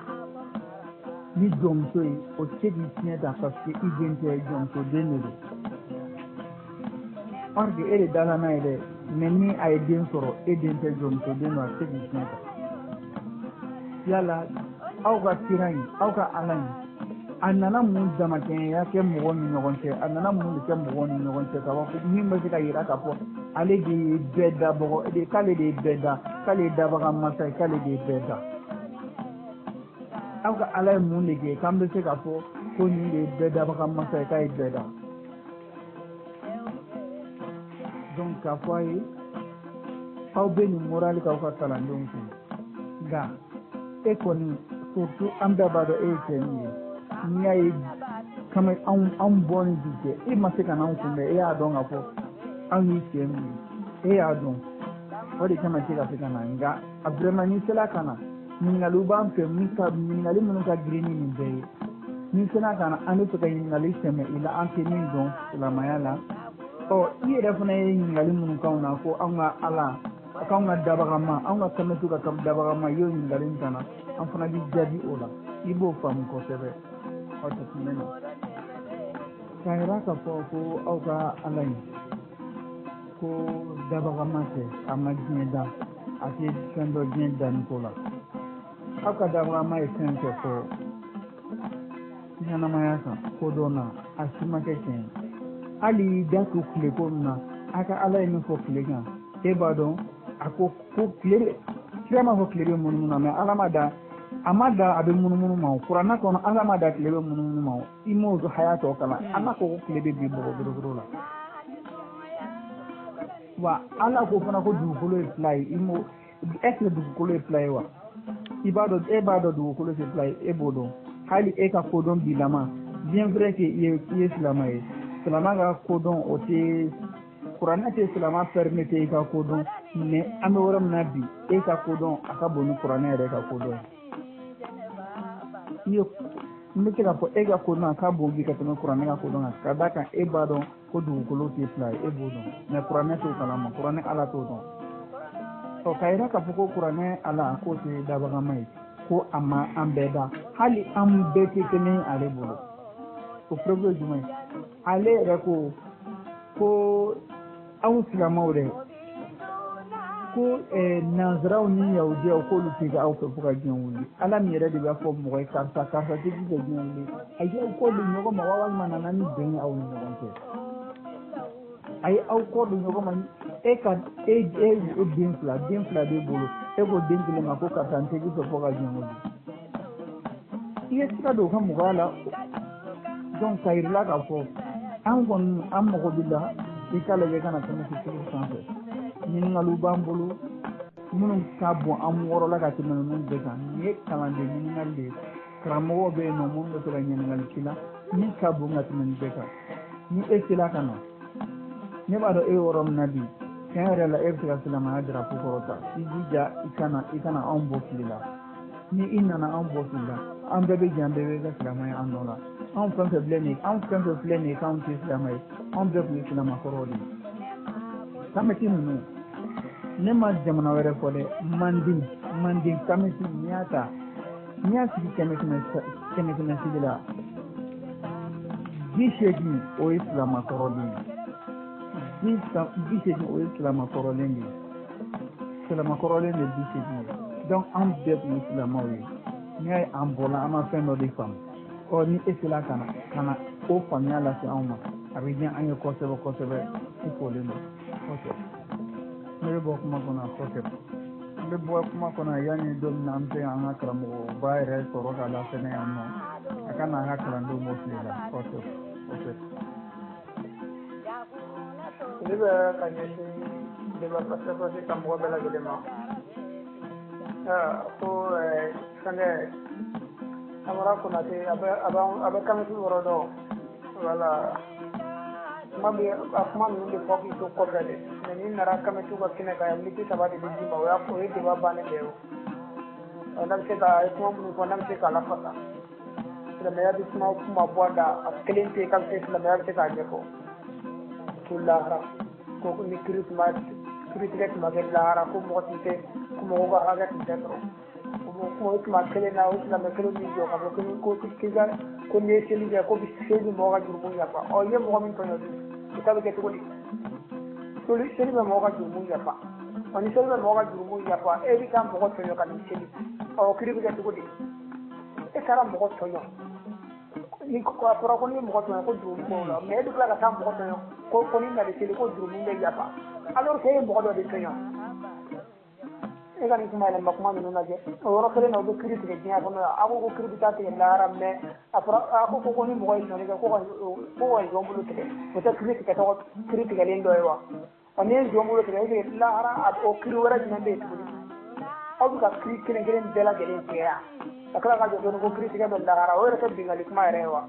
ni jɔnmuso ye, o tɛ se k'i tiɲɛ ta, parce que i den tɛ, jɔnmuso den de don. Or que e de dala n'a ye dɛ, mɛ ni a ye den sɔrɔ, e den tɛ, jɔnmuso den don, a tɛ se k'i tiɲɛ ta. Yala aw ka kira in, aw ka Ala in, a nana mun damakɛɲɛya kɛ mɔgɔw ni ɲɔgɔn cɛ? A nana mun de kɛ mɔgɔw ni ɲɔgɔn cɛ ka fɔ min bɛ se ka yira k'a fɔ ale de ye bɛɛ dabɔgɔ de, k'ale de ye bɛɛ da, k'ale ye dabaga masa ye, k'ale de ye bɛɛ da? Aw ka Ala ye mun de kɛ k'an bɛ se k'a fɔ ko nin de ye bɛɛ dabaga masa ye, k'a ye bɛɛ da? Donc k'a fɔ a ye, aw bɛ nin morale k'aw ka kalandenw kun, nka e kɔni, surtout an bɛɛ b'a dɔn e ye cɛ min ye. N'i y'a ye kama anw bɔ ni bi cɛ, e ma se ka n'anw kunbɛn. E y'a dɔn k'a fɔ anw ye cɛ min ye, e y'a dɔn, o de kama i tɛ ka se ka na. Nka a vraiment, n'i sera ka na, ɲininkaliw b'an fɛ min ka ɲininkali minnu ka girin ni nin bɛɛ ye. N'i sera ka na, an bɛ fɛ ka ɲininkali sɛmɛ i la, an tɛ min dɔn silamɛya la. Ɔ i yɛrɛ fana ye ɲininkali minnu k'anw na, ko anw ka Ala, k'anw ka dabagama, anw ka kamɛtu ka dabagama, i y'o ɲininkali min kana, an fana b'i jaabi o la, i b'o faamu kosɛbɛ. Aw tɛ kun bɛ na k'a yira k'a fɔ ko aw ka Ala in, ko dabagama tɛ, a ma diɲɛ da, a tɛ fɛn dɔ diɲɛ danni ko la. Aw ka dabagama ye fɛn fɛn fɔ ɲɛnamaya kan kodɔn na, a si ma kɛ tiɲɛ ye. Hali i da to tile ko min na, a ka Ala ye min fɔ tile kan, e b'a dɔn a ko ko tile bɛ, kira m'a fɔ tile bɛ munumunu na, mɛ Ala ma da, a ma da a bɛ munumunu ma. O kuranɛ kɔnɔ, Ala ma da tile bɛ munumunu ma. O i m'o haya tɔ kalan? Ala ko ko tile bɛ bin bɔgɔ dorogoro la. Wa Ala ko fana ko dugukolo ye plat ye. I m'o, est ce que dugukolo ye plat ye wa? I b'a dɔn, e b'a dɔn dugukolo tɛ plat ye, e b'o dɔn. Hali e ka kodɔn bilama, bien vrai que i ye silama ye, silama ka kodɔn o tɛ kuranɛ tɛ silama permettre i ka kodɔn, mais an bɛ yɔrɔ min na bi, e ka kodɔn a ka bon ni kuranɛ yɛrɛ ka kodɔn ye. I ye n bɛ se k'a fɔ e ka kodɔn a ka bon bi ka tɛmɛ kuranɛ ka kodɔn kan, ka d'a kan e b'a dɔn ko dugukolo tɛ plat ye, e b'o dɔn, mais kuranɛ t'o kalama, kuranɛ ala t'o dɔn. Ɔ k'a yira k'a fɔ ko kuranɛ ala k'o tɛ dabagama ye, ko a ma an bɛɛ da, hali an bɛɛ tɛ kelen ye ale bolo. O preuve ye jumɛn ye? Ale yɛrɛ ko anw silamɛw dɛ, ko nanzaraw ni yahudiyaw k'olu tɛ kɛ aw fɛ fo ka diɲɛ wuli. Ala min yɛrɛ de b'a fɔ mɔgɔ ye karisa karisa tɛ k'i fɛ diɲɛ wuli, a ye aw kɔ don ɲɔgɔn ma walima nana ni bɛn ye aw ni ɲɔgɔn cɛ, a ye aw kɔ don ɲɔgɔn ma. E ka e e den fila b'e bolo, e ko den kelen ma ko karisa n tɛ k'i fɛ fo ka diɲɛ wuli, i ye sira don o ka mɔgɔya la. Donc k'a yir'i la k'a fɔ an kɔni an mago b'i la, i k'a lajɛ ka na tɛmɛ sigi sanfɛ. Ɲininkaliw b'an bolo minnu ka bon an wɔɔrɔ la ka tɛmɛ ninnu bɛɛ kan. Nin ye kalanden ɲininkali de ye, karamɔgɔw bɛ yen nɔ minnu bɛ to ka ɲininkali k'i la min ka bon ka tɛmɛ nin bɛɛ kan. Ni e sera ka na, ne b'a dɔn e yɔrɔ min na bi, tiɲɛ yɛrɛ la e bɛ se ka silamɛya darapo kɔrɔta. I jija i kana anw bɔ fili la. Ni i nana anw bɔ fili la, an bɛɛ bɛ jɛ, an bɛɛ bɛ kɛ silamɛ ye an nɔ la. Anw fɛn fɛn filɛ nin ye, anw fɛn fɛn filɛ nin ye k'anw tɛ silamɛ ye, anw bɛɛ tun ye silamɛ kɔrɔw de ye. Kamiti ninnu, ne ma jamana wɛrɛ fɔ dɛ, manden kamiti n'i y'a ta, n'i y'a sigi kɛmɛ kɛmɛ sigi la, 80 o ye silamɛ kɔrɔlen ye, 80 o ye silamɛ kɔrɔlen de ye, silamɛ kɔrɔlen de 80 ye. Donc an bɛɛ tun ye silamɛw ye. N'i y'a ye an bɔla, an ma fɛn dɔ de faamu. Ɔ ni e sera ka na o faamuya lase anw ma, a bɛ diya an ye kosɛbɛ kosɛbɛ. I folen don kosɛbɛ. Ne bɛ bɔ kuma kɔnɔ kosɛbɛ. N bɛ bɔ kuma kɔnɔ yanni don min na an bɛ se an ka karamɔgɔba yɛrɛ sɔrɔ ka lasɛnɛ yan nɔ, a ka n'an ka kalandenw bɔ fili la kosɛbɛ kosɛbɛ. Ne bɛ ka ɲɛsin débat face ka mɔgɔ bɛɛ lajɛlen ma. Ko fɛnkɛ Amara Konate a bɛ kamiti yɔrɔ dɔn, wala kuma bɛ a kuma ninnu de fɔ k'i to kɔfɛ dɛ, mɛ n'i nana kamitiw ka kɛnɛ kan yan, miniti 3 de bɛ d'i ma, o ye débat bannen de ye. O n'a bɛ se ka a ye kuma minnu fɔ, n'a bɛ se k'a lafasa, silamɛya bɛ kuma bɔ a da, a kelen tɛ yen k'a bɛ se silamɛya bɛ se k'a ɲɛfɔ ko lahara, ko ni kiiri tun b'a kiiritigɛ tun ma kɛ lahara, ko mɔgɔ tun tɛ, ko mɔgɔw ka hakɛ tun tɛ sɔrɔ. O tuma kelen na, o silamɛ kelen b'i jɔ k'a fɔ ko k'i ka ko n'i ye seli kɛ ko seli bɛ mɔgɔ ka jurumu yafa. Ɔ i ye mɔgɔ min tɔɲɔ dun, o ta bɛ kɛ cogo di? Seli bɛ mɔgɔ ka jurumu yafa. Ɔ ni seli bɛ mɔgɔ ka jurumu yafa, e bɛ taa mɔgɔ tɔɲɔ ka n'i seli, ɔ kiiri bɛ kɛ cogo di? E taara mɔgɔ tɔɲɔ, ni a fɔra ko n'i ye mɔgɔ tɔɲɔ ko jurumu b'o la, mɛ e bɛ tila ka taa mɔgɔ tɔɲɔ ko n'i nana seli ko jurumu bɛ yafa, alors que e ye mɔgɔ dɔ de tɔɲɔ. E ka nin kuma yɛlɛma kuma ninnu lajɛ, o yɔrɔ kelen na u bɛ kiiri tigɛ diɲɛ kɔnɔ yan. A ko kiiri bɛ taa tigɛ lahara, mɛ a fɔra a ko ni mɔgɔ ye sonyali kɛ ko ka zon bolo tigɛ, o tɛ kiiri tigɛ tɔgɔ kiiri tigɛlen dɔ ye wa? Ɔ n'i ye zon bolo tigɛ, est-ce que lahara o kiiri wɛrɛ jumɛn bɛ yen tuguni? Aw bɛ ka kiiri kelen kelen bɛɛ lajɛlen tigɛ yan, ka tila ka jɔ tuguni ko kiiri tigɛ bɛ lahara, o yɛrɛ tɛ binkanni kuma yɛrɛ ye wa?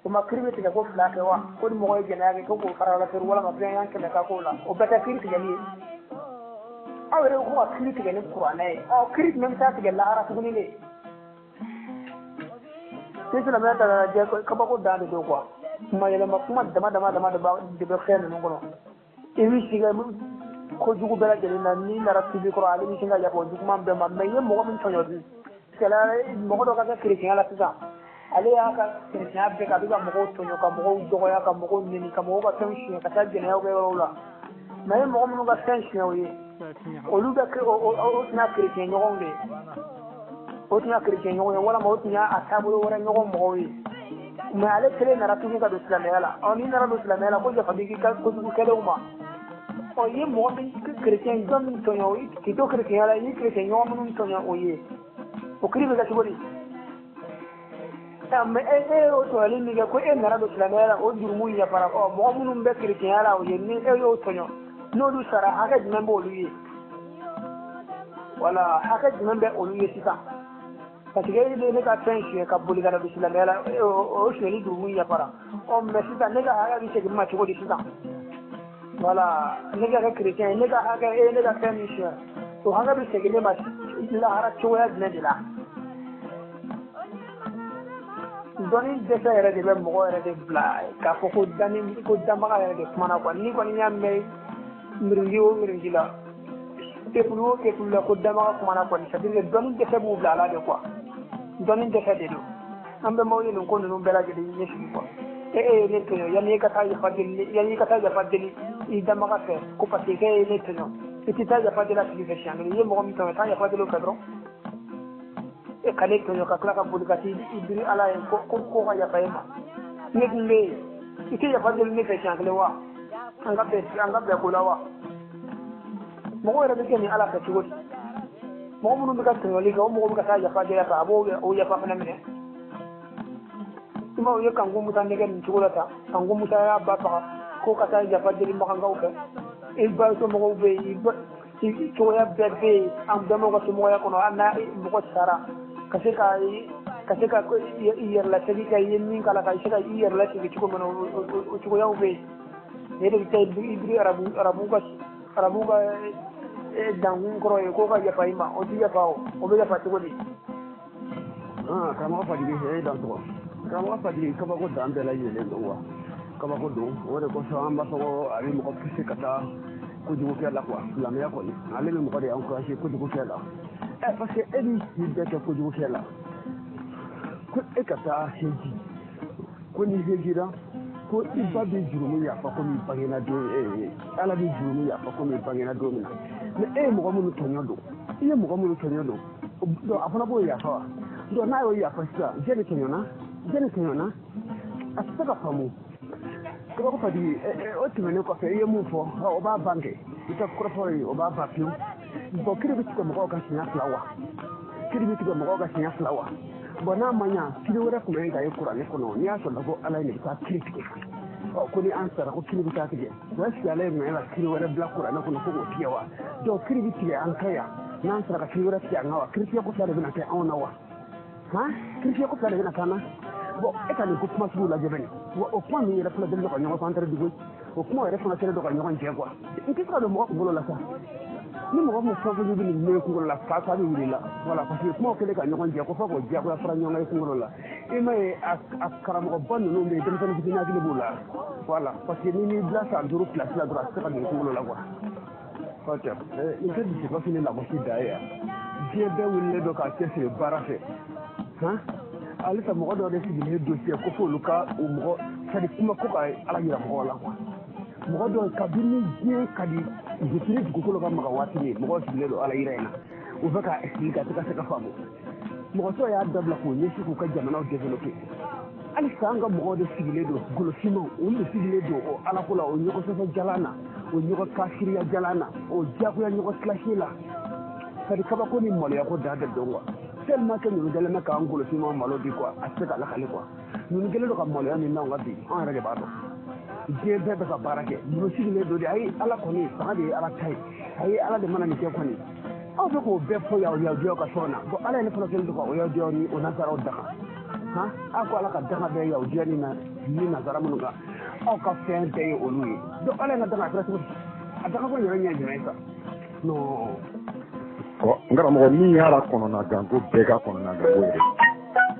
O ma kiiri bɛ tigɛ ko 2 kɛ wa? Ko ni mɔgɔ ye jɛnɛya kɛ ko k'o fara la feere walima fɛn 100 ka k'o la, o bɛɛ tɛ kiiri tigɛli ye. Aw yɛrɛ ko ka kiiri tigɛ ni kuranɛ ye, ɔ kiiri jumɛn bɛ taa tigɛ lahara tuguni de? Ni silamɛya ta k'a lajɛ, kabako dan de don quoi. Kuma yɛlɛma kuma dama dama dama de bɛ fɛn ninnu kɔnɔ. I b'i sigi kojugu bɛɛ lajɛlen na, n'i nana tubi kɔrɔ ale bɛ sin ka yafa o juguman bɛɛ ma, mɛ i ye mɔgɔ min tɔɲɔ dun, mɔgɔ dɔ ka kɛ kerecɛnya la sisan, ale y'a ka kerecɛnya bɛɛ kɛ, a bɛ ka mɔgɔw tɔɲɔ, ka mɔgɔw dɔgɔya, ka mɔgɔw neni, ka mɔgɔw ka fɛn suɲɛ, ka taa jɛnɛyaw kɛ yɔrɔw la. Mɛ i ye mɔgɔ minnu ka fɛn suɲɛ o ye, olu bɛ o tun y'a kerecɛn ɲɔgɔnw de ye, o tun y'a kerecɛn ɲɔgɔn ye, walima o tun y'a taabolo wɛrɛ ɲɔgɔn mɔgɔw ye. Mɛ ale kelen nana tuguni ka don silamɛya la. Ɔ n'i nana don silamɛya la, ko yafa b'i ka kojugu kɛlenw ma. Ɔ i ye mɔgɔ min kerecɛn jɔn min tɔɲɔ k'i to kerecɛnya la, i ye kerecɛn ɲɔgɔn minnu tɔɲɔ o ye, o kiiri bɛ kɛ cogo di? Mɛ e y'o tɔɲɔli min kɛ ko e nana don silamɛya la, o jurumu yafara. Ɔ mɔgɔ minnu bɛ kerecɛnya la o ye, ni e y'o tɔɲɔ, n'olu sara, hakɛ jumɛn b'olu ye? Wala hakɛ jumɛn bɛ olu ye sisan? Parce que e ne ka fɛn suɲɛ ka boli ka na don silamɛya la, o suyɛli jurumu yafara. Ɔ mais sisan ne ka hakɛ bɛ segin ma cogo di sisan? Wala ne ka kɛ chrétien ye, ne ka hakɛ, e ne ka fɛn min suɲɛ, o hakɛ bɛ segin ne ma lahara cogoya jumɛn de la? Dɔnni dɛsɛ yɛrɛ de bɛ mɔgɔ yɛrɛ de bila k'a fɔ ko danni ko danbaga yɛrɛ de kumana quoi. N'i kɔni y'a mɛn mirinji o mirinji la, peuple o peuple la, ko danbaga kumana kɔni, c'est à dire que dɔnni dɛsɛ b'u bila a la de quoi. Dɔnni dɛsɛ de don. An bɛnbaw ye nin ko ninnu bɛɛ lajɛlen ɲɛsigi quoi. E ye ne tɔɲɔ, yanni e ka taa yafa deli, yanni i ka taa yafa deli i danbaga fɛ ko parce que e ye ne tɔɲɔ, i tɛ taa yafa deli a tigi fɛ siɲɛ kelen. I ye mɔgɔ min tɔɲɔ, taa yafa deli o fɛ dɔrɔn. E ka ne tɔɲɔ ka tila ka boli ka t'i biri Ala ye ko ko ka yafa e ma. Ne dun bɛ yen, i tɛ yafa deli ne fɛ siɲɛ kelen wa? An ka bɛn ko la wa? Mɔgɔ yɛrɛ bɛ kɛ nin Ala fɛ cogo di? Mɔgɔ minnu bɛ ka tɔɲɔli kɛ, o mɔgɔ bɛ ka taa yafa deli a fɛ, a b'o o yafa fana minɛ. I ma u ye Kanku Musa nɛgɛ nin cogo la tan? Kanku Musa y'a ba faga ko ka taa yafa deli makankaw fɛ. I ba somɔgɔw bɛ yen, i ba cogoya bɛɛ bɛ yen, an bɛnbaw ka somɔgɔya kɔnɔ, an n'a mɔgɔ sara ka se ka i yɛrɛ lasegin ka i ye min k'a la, ka se ka i yɛrɛ lasegin cogo min na, o cogoyaw bɛ yen. Ne de bɛ taa i biri arabu ka dankun kɔrɔ ye k'o ka yafa i ma, o tɛ yafa o, o bɛ yafa cogo di? Karamɔgɔ Fadigi, e dan tɔgɔ. Karamɔgɔ Fadigi, kabako dan bɛɛ lajɛlen don wa? Kabako don, o de kosɔn an b'a fɔ ko a bɛ mɔgɔ pousser ka taa kojugukɛ la quoi. Silamɛya kɔni, ale bɛ mɔgɔ de encourager kojugukɛ la. Parce que e b'i si bɛɛ kɛ kojugukɛ la. Ko e ka taa heji, ko n'i hejira, ko i ba bɛ jurumu yafa komi i bangena don, Ala bɛ jurumu yafa komi i bangena don min na. Mais e ye mɔgɔ minnu tɔɲɔ don, i ye mɔgɔ minnu tɔɲɔ don, donc a fana b'o yafa wa? Donc n'a y'o yafa sisan, jɛni tɔɲɔna, a tɛ se ka faamu. Kabako Fadigi, o tɛmɛnen kɔfɛ, i ye mun fɔ, o b'a ban kɛ, i ka kɔrɔfɔ ye, o b'a ban pewu. Bon, kiri bɛ tigɛ mɔgɔw ka siɲɛ fila wa? Kiri bɛ tigɛ mɔgɔw ka siɲɛ fila wa? Bon, n'a ma ɲa, kiri wɛrɛ tun bɛ ka ye kuranɛ kɔnɔ, n'i y'a sɔrɔ ko Ala ye nin bɛ taa kiri tigɛ. Ɔ ko ni an sara ko kiri bɛ taa tigɛ. O est-ce que Ala ye ŋaniya ka kiri wɛrɛ bila kuranɛ kɔnɔ ko k'o tigɛ wa? Donc kiri bɛ tigɛ an kan yan, n'an sara ka kiri wɛrɛ tigɛ an kan wa? Kiri tigɛ ko fila de bɛna kɛ anw na wa? Han? Kiri tigɛ ko fila de bɛna kɛ an na? Bon, e ka nin ko kuma sugu lajɛ bɛni. Wa o kuma ninnu yɛrɛ fana deli don ka ɲɔgɔn contredire, o kuma yɛrɛ fana kɛlen don ka ɲɔgɔn jɛ quoi. N tɛ se ka don mɔgɔ kunkolo la sa. Ni mɔgɔ min fɛn fɛn bɛ nin mɛn kunkolo la, fa bɛ wuli la. Voilà, parce que kumaw kɛlen ka ɲɔgɔn jɛ ko fo k'o diyagoya fara ɲɔgɔn kan i kunkolo la. I m'a ye a karamɔgɔba ninnu bɛ yen, denmisɛnnin fitinin hakili b'u la. Voilà, parce que n'i m'i bila san 5 place la dɔrɔn, a tɛ se ka don i kunkolo la quoi. Ok, nin tɛ dusukasi ni lagosi dan ye yan. Diɲɛ bɛɛ wulilen don k'a cɛsiri baara fɛ. Han? Halisa mɔgɔ dɔw de sigilen dossier ko f'olu ka o mɔgɔ, c'est à dire kuma ko ka Ala yira mɔgɔw la quoi. Mɔgɔ dɔw kabini diɲɛ ka di depuis ni dugukolo ka maga waati min, mɔgɔw sigilen don Ala yira in na. U bɛ ka expliquer a tɛ ka se ka faamu. Mɔgɔ tɔw y'a dabila k'u ɲɛsin k'u ka jamanaw développer. Halisa an ka mɔgɔw de sigilen don golofinmaw, olu de sigilen don o Alako la, o ɲɔgɔn sɔsɔ jalan na, o ɲɔgɔn kafiriya jalan na, o diyagoya ɲɔgɔn kilasi la. C'est à dire kabako ni maloya ko dan tɛ dɔn quoi. Tellement que ninnu kɛlen bɛ k'an golofinmaw malo bi quoi, a tɛ se ka lakali quoi. Ninnu kɛlen don ka maloya min d'anw kan bi, anw yɛrɛ de b'a dɔn. Diɲɛ bɛɛ bɛ ka baara kɛ, ninnu sigilen don de, ayi Ala kɔni fanga de ye Ala ta ye, ayi Ala de mana nin kɛ kɔni. Aw bɛ k'o bɛɛ fɔ yahudiyaw ka sɔn na. Bon, Ala ye ne fana kɛlen don ka o yahudiyaw ni o nasaraw daga. Han? Aw ko Ala ka daga bɛɛ yahudiya ni nasara minnu kan, aw ka fɛn bɛɛ ye olu ye. Donc Ala ye ka daga a kɛra cogo di? A daga ko yɛrɛ ɲɛ jumɛn ye sa? Non. Ɔ n karamɔgɔ, min y'a la kɔnɔna gan ko bɛɛ ka kɔnɔna gan ko yɛrɛ.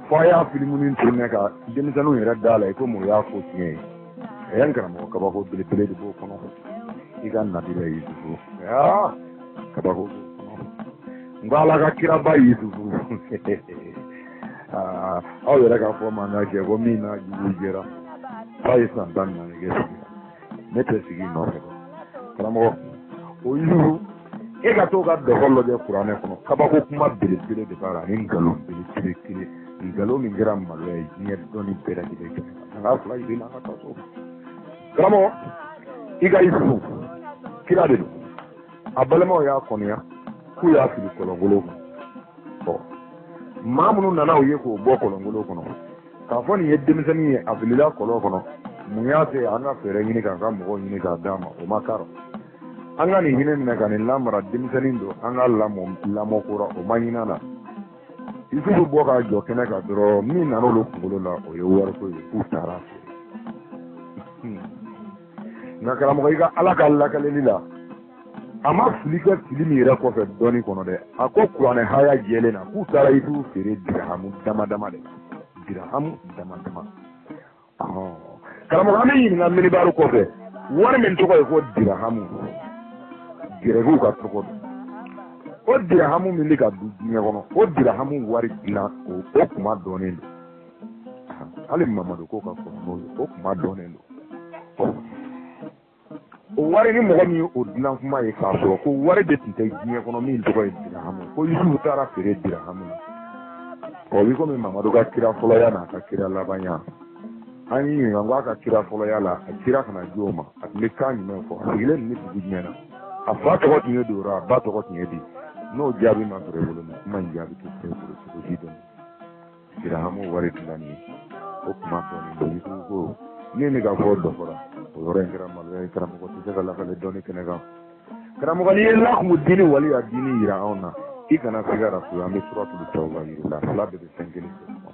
Fo a y'a filimu tourner ka denmisɛnninw yɛrɛ da la i komi o y'a ko tiɲɛ ye. Ɛ n karamɔgɔ, kabako belebele de b'o kɔnɔ. I ka nabila Yusufu. Aa kabako b'o kɔnɔ. N ko Ala ka kiraba Yusufu. Aa aw yɛrɛ ka fɔ man ka kɛ ko min n'a jugu jɛra. F'a ye san 14 kɛ sigi la. Ne tɛ sigi nɔfɛ dɛ. Karamɔgɔ, o Yusufu, e ka t'o ka dɔgɔ lajɛ kuranɛ kɔnɔ, kabako kuma belebele de b'a la ani nkalon belebele kelen, nkalon min kɛra maloya ye diɲɛ dɔnni bɛɛ lajɛlen kɛnɛ kan. An k'a fila yiri la, an ka taa so. Karamɔgɔ, i ka Yusufu kira de don. A balimaw y'a kɔniya k'u y'a fili kɔlɔnkolon kɔnɔ. Ɔ maa minnu nana u ye k'o bɔ kɔlɔnkolon kɔnɔ, k'a fɔ nin ye denmisɛnnin ye, a filila kɔlɔn kɔnɔ, mun y'a se an ka fɛɛrɛ ɲini k'an ka mɔgɔw ɲini k'a d'a ma, o ma k'a rɔ. An ka nin hinɛ minɛ ka nin lamara, denmisɛnnin don, an ka lamɔ lamɔ kura, o ma ɲin'a la. Isufu bɔ k'a jɔ kɛnɛ kan dɔrɔn, min nana olu kunkolo la, o ye wariko ye, k'u taara feere. Nka karamɔgɔ, i ka Ala ka lakaleli la, a ma fili kɛ fili min yɛrɛ kɔfɛ dɔɔni kɔnɔ dɛ. A ko kuranɛ haya jɛlen na k'u taara Isufu feere dirahamu dama dama de la, dirahamu dama dama. Karamɔgɔ, an bɛ ɲininka minibari kɔfɛ, wari min tɔgɔ ye ko dirahamu, gɛrɛgiw ka tɔgɔ don, o dirahamu min bɛ ka dun diɲɛ kɔnɔ, o dirahamu wari dilan, o kuma dɔnnen don. Hali Mamadu ko ka kɔrɔ n'o ye, o kuma dɔnnen don. O wari ni mɔgɔ min ye o dilan kuma ye k'a sɔrɔ ko wari de tun tɛ diɲɛ kɔnɔ min tɔgɔ ye dirahamu, ko Yusufu taara feere dirahamu na. O b'i komi Mamadu ka kira fɔlɔya n'a ka kira labanya. An y'i ɲininka ko a ka kira fɔlɔya la, a kira kana jo ma, a tun bɛ kan jumɛn fɔ, a sigilen tun bɛ dugu jumɛn na, a fa tɔgɔ tun ye Doro, a ba tɔgɔ tun ye di? N'o jaabi ma sɔrɔ i bolo, nin kuma in jaabi tɛ sɔrɔ i bolo cogo si dɔn. Dirahamu wari dilanni ye, o kuma dɔɔnin don. Yusufu ko min bɛ ka fɔ dɔ fɔra, o yɔrɔ in kɛra maloya ye. Karamɔgɔ tɛ se ka lakale dɔnni kɛnɛ kan. Karamɔgɔ, n'i ye lakumu dini waliya dini yira anw na, i kana siga rasul, an bɛ suratul tawba yir'i la, fila bɛɛ bɛ fɛn kelen de fɔ.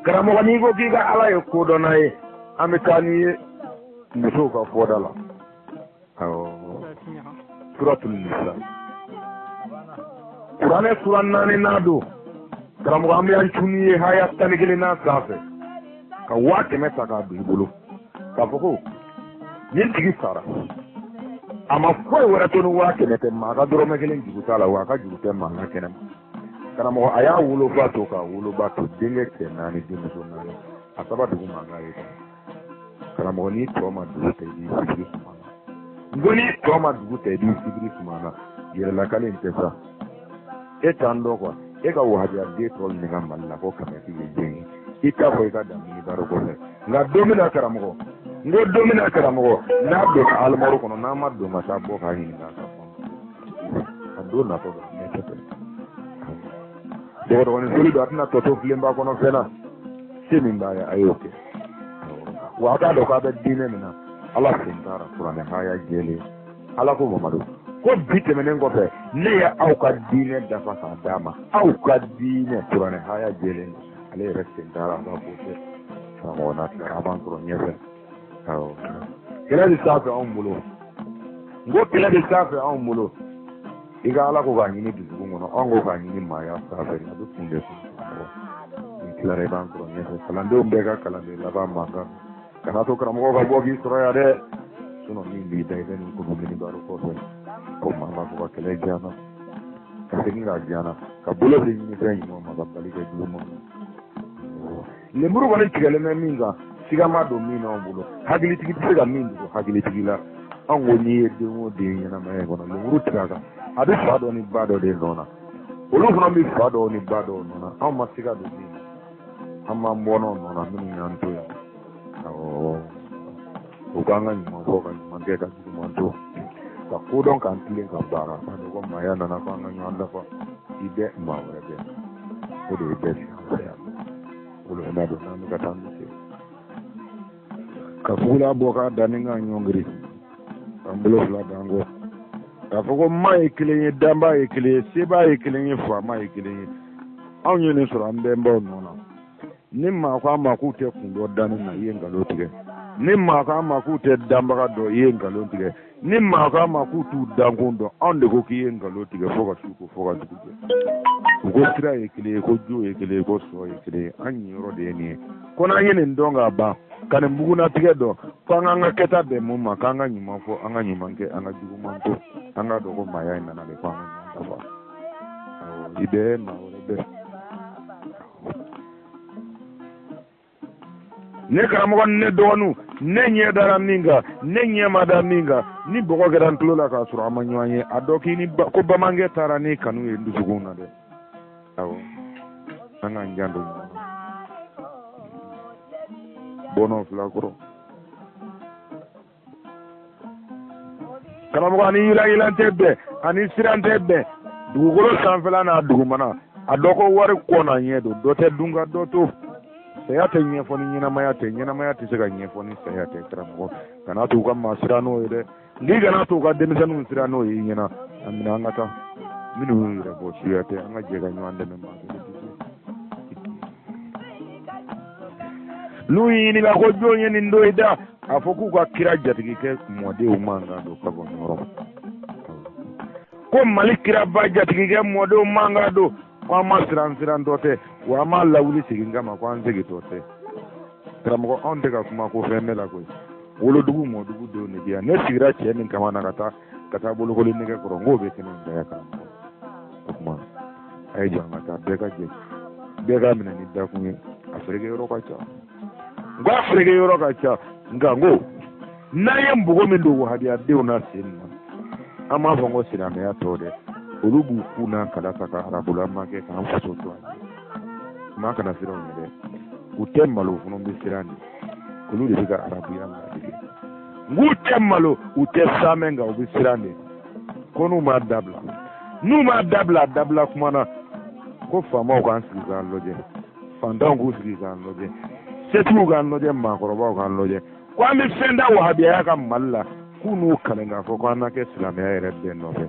Karamɔgɔ, n'i ko k'i ka Ala ye kodɔnna ye, an bɛ taa n'i ye musow ka fɔda la. Awɔ, suratul nisa, kuranɛ sura 4nan don. Karamɔgɔ, an bɛ an cun n'i ye haya 11nan sanfɛ ka 100 000 ta k'a don i bolo k'a fɔ ko nin tigi sara, a ma foyi wɛrɛ to ni 100 000 tɛ, maa ka dɔrɔmɛ kelen juru t'a la, wa a ka juru tɛ maa la kɛnɛ ma. Karamɔgɔ, a y'a wolofa to k'a woloba to, denkɛ cɛ 4, denmuso 4, a saba dugu mankan ye. Karamɔgɔ, n'i tɔ ma dugu ta, i b'i sibiri suma na. N ko n'i tɔ ma dugu ta, i b'i sibiri suma na. Yɛrɛlakale in tɛ sa, e t'an dɔn kuwa. E ka wahabiya den tɔ ɲininka Mali la ko Kamɛsi ye den ye, i t'a fɔ i ka dan minibaro kɔfɛ. Nka don min na karamɔgɔ, n ko don min na karamɔgɔ, n'a donna alimɔri kɔnɔ, n'a ma don ka taa bɔ k'a ɲininka a ka fɔ a don natɔ dɔrɔn, ne tɛ fɛ dɔgɔdɔgɔnin soli don, a tɛna tɔ to filenba kɔnɔ fɛn na. Se min b'a ye, a y'o kɛ. Wa a k'a dɔn k'a bɛ diinɛ min na, Ala sen taara kuranɛ haya jɛlen. Ala ko Mamadu ko bi tɛmɛnen kɔfɛ, ne ye aw ka diinɛ dafa k'a d'a ma, aw ka diinɛ kuranɛ haya jɛlen. Ale yɛrɛ sen taara a ka ko kɛ. Karamɔgɔ, n'a tilara, a b'an sɔrɔ ɲɛfɛ. Awɔ, kɛlɛ bɛ sanfɛ anw bolo. N ko kɛlɛ bɛ sanfɛ anw bolo. I ka Ala ko k'a ɲini dusukun kɔnɔ, anw ko k'a ɲini maaya sanfɛ, a bɛ kun de sɔrɔ. Ni tilara, i b'an sɔrɔ ɲɛfɛ. Kalandenw bɛɛ ka kalanden laban mankan kana to karamɔgɔ ka bɔ k'i sɔrɔ yan dɛ. Sinɔn min b'i da, i bɛ nin kɔnɔ minibaro kɔfɛ ko maa b'a fɔ ka kɛlɛ diya na, ka segin k'a diya na, ka bolo di ɲini fɛn ɲuman ma, ka bali kɛ juguman ma. Lemuru kɔni tigɛlen bɛ min kan, siga ma don min n'anw bolo, hakilitigi tɛ se ka min dogo hakilitigi la. Anw ko n'i ye den o den ɲɛnamaya kɔnɔ, lemuru tigɛ a kan, a bɛ fa dɔ ni ba dɔ de nɔ na, olu fana bɛ fa dɔw ni ba dɔw nɔ na. Anw ma siga don min na, an b'an bɔnnaw nɔ na minnu y'an to yan. Awɔ, o k'an ka ɲuman fɔ, ka ɲuman kɛ, ka juguman to, ka kodɔn, k'an tilen, ka baara k'a dɔn ko maaya nana ko an ka ɲɔgɔn dafa. I bɛ maa wɛrɛ bɛ, o de ye bɛɛ sigi an fɛ yan. Olu n'a don n'an bɛ ka taa, an bɛ se ka fugula bɔ k'a da ni k'a ɲɔngiri, k'an bolo fila d'an kɔ k'a fɔ ko maa ye kelen ye, danbaa ye kelen ye, sebaa ye kelen ye, faama ye kelen ye. Anw ye nin sɔrɔ an bɛnbaw nɔ na. Ni maa ko an ma k'u tɛ kun dɔ danni na, i ye nkalon tigɛ. Ni maa ko an ma k'u tɛ danbaga dɔn, i ye nkalon tigɛ. Ni maa ko an ma k'u t'u dankun dɔn, anw de ko k'i ye nkalon tigɛ fo ka su ko fo ka dugu jɛ. U ko sira ye kelen ye, ko jo ye kelen ye, ko sɔ ye kelen ye. An ɲiyɔrɔ de ye nin ye. Ko n'an ye nin dɔn k'a ban, ka nin bugunnatigɛ dɔn, ko an k'an ka kɛta bɛn mun ma, k'an ka ɲuman fɔ, an ka ɲuman kɛ, an ka juguman to, an k'a dɔn ko maaya in nana de ko an ka ɲɔgɔn dafa. Awɔ, i bɛɛ maa wɛrɛ bɛɛ. Ne karamɔgɔ ni ne dɔgɔninw, ne ɲɛ dara min kan, ne ɲɛ ma da min kan, ni bɔgɔ kɛra n tulo la k'a sɔrɔ an ma ɲɔgɔn ye, a dɔn k'i ni ko bamankɛ taara ni kanu ye n dusukun na dɛ. Awɔ, an k'an janto ɲɔgɔn na. Bɔnɔ fila kɔrɔ. Karamɔgɔ, ani yilanyilan tɛ bɛn, ani siran tɛ bɛn. Dugukolo sanfɛla n'a dugumana, a dɔ ko wari kɔ n'a ɲɛ don, dɔ tɛ dun ka dɔ to. Saya tɛ ɲɛfɔ ni ɲɛnamaya tɛ, ɲɛnamaya tɛ se ka ɲɛfɔ ni saya tɛ. Karamɔgɔ, kana to u ka maa siran n'o ye dɛ. N'i kana to u ka denmisɛnninw siran n'o ye i ɲɛna. A minɛ an ka taa. Minnu y'u yɛrɛ bɔ suya tɛ, an ka jɛ ka ɲɔgɔn dɛmɛ maa kelen tɛ se. N'u y'i ɲininka ko jɔn ye nin don i da, a fɔ k'u ka kira jatigikɛ mɔdenw mankan don ka bɔ ɲɔrɔ. Ko Mali kiraba jatigikɛ mɔdenw mankan don, ko an ma siran sirantɔ tɛ, wa an m'a lawuli segin kama, ko an segintɔ tɛ. Karamɔgɔ, anw tɛ ka kuma ko fɛn bɛɛ la koyi. Wolodugu mɔdugu denw de bɛ yan. Ne sigira cɛ min kama na ka taa bolokoli nɛgɛ kɔrɔ, n k'o bɛ kɛnɛ in da yan karamɔgɔ. O tuma a ye jɔ an ka taa, bɛɛ ka jɛ, bɛɛ ka minɛ ni dakun ye. A feereke yɔrɔ ka ca, n ko a feereke yɔrɔ ka ca, nka n ko n'an ye npogo min don wahabiyadenw na sen na, an b'a fɔ n ko silamɛya tɔ dɛ, olu b'u kun n'a kala ta ka arabulama kɛ k'an faso to an ye. Maa kana siran u ɲɛ dɛ, u tɛ malo fana bɛ siran de, olu de bɛ ka arabuya ladege. N k'u tɛ malo, u tɛ saamɛ, nka u bɛ siran de, ko n'u m'a dabila, n'u m'a dabila, dabila kuma na, ko faamaw k'an sigi k'an lajɛ, fantanw k'u sigi k'an lajɛ, setigiw k'an lajɛ, maakɔrɔbaw k'an lajɛ, ko an bɛ fɛn da wahabiyaya ka Mali la, k'u n'u kalen k'a fɔ ko an na kɛ silamɛya yɛrɛ bɛɛ nɔfɛ,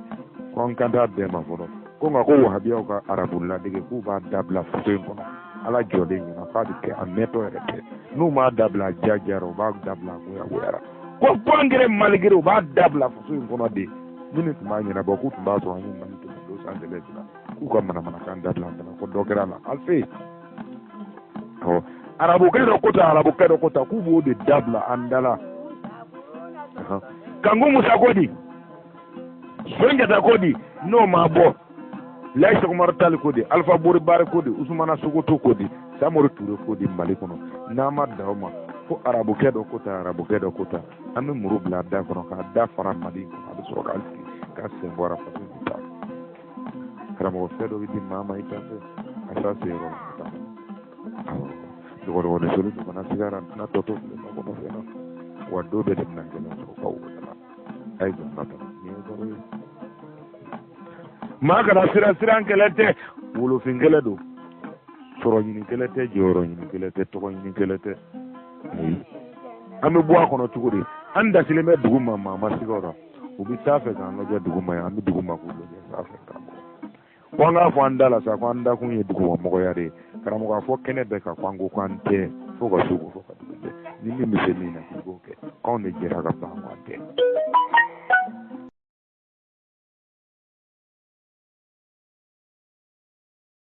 ko an kan t'a bɛɛ ma fɔlɔ, ko nka ko wahabiyaw ka arabu ladege k'u b'a dabila faso in kɔnɔ, Ala jɔlen ɲɛna k'a bɛ kɛ, a mɛntɔ yɛrɛ tɛ, n'u m'a dabila a ja jara, u b'a dabila a goya goyara, ko bon gré mal gré u b'a dabila faso in kɔnɔ de. Minnu tun b'a ɲɛnabɔ k'u tun b'a sɔrɔ an ye Mali tɛmɛ don san sɛbɛn la, k'u ka manamanakan dabila an dala, ko dɔ kɛra a la alife. Awɔ, arabukɛ dɔ ko ta, arabukɛ dɔ ko ta, k'u b'o de dabila an da la. Kanku Musa ko di, Sunjata ko di, n'o ma bɔ, Layi Sɛkumaru Tali ko di, Alifa Bori Bari ko di, Usumana Sokoto ko di, Samori Ture ko di Mali kɔnɔ, n'an ma dan o ma, ko arabukɛ dɔ ko ta, arabukɛ dɔ ko ta, an bɛ muru bila a da kɔnɔ k'a da fara Mali kɔnɔ, a bɛ sɔrɔ k'a sigi k'a sen bɔra faso in ta. Karamɔgɔ, fɛn dɔ bɛ di maa ma i ta fɛ, a s'a se yɔrɔ la ka taa. Awɔ, dɔgɔdɔgɔnin soli dun kana sigara n'a tɔ to tile ma kɔnɔ fɛn na, wa don bɛɛ de bɛna gɛlɛn sɔrɔ ka wo da la. A ye jamana ta, nin ye baro ye. Maa kana siran, siran kɛlɛ tɛ, wolofin kɛlɛ don, sɔrɔ ɲini kɛlɛ tɛ, jɔyɔrɔ ɲini kɛlɛ tɛ, tɔgɔ ɲini kɛlɛ tɛ. Ayi, an bɛ bɔ a kɔnɔ cogo di? An dasilen bɛ dugu ma, maa ma siga o la. U bɛ sanfɛ k'an lajɛ dugu ma yan, an bɛ dugu ma k'u lajɛ sanfɛ. Karamɔgɔ, ko an k'a fɔ an da la sa, ko an dakun ye dugumamɔgɔya de ye. Karamɔgɔ, a fɔ kɛnɛ bɛɛ kan ko an ko k'an tɛ, fo ka su ko fo ka dugu jɛ. Ni min bɛ se min na, k'i k'o kɛ. K'anw de jɛra ka ban ko an tɛ.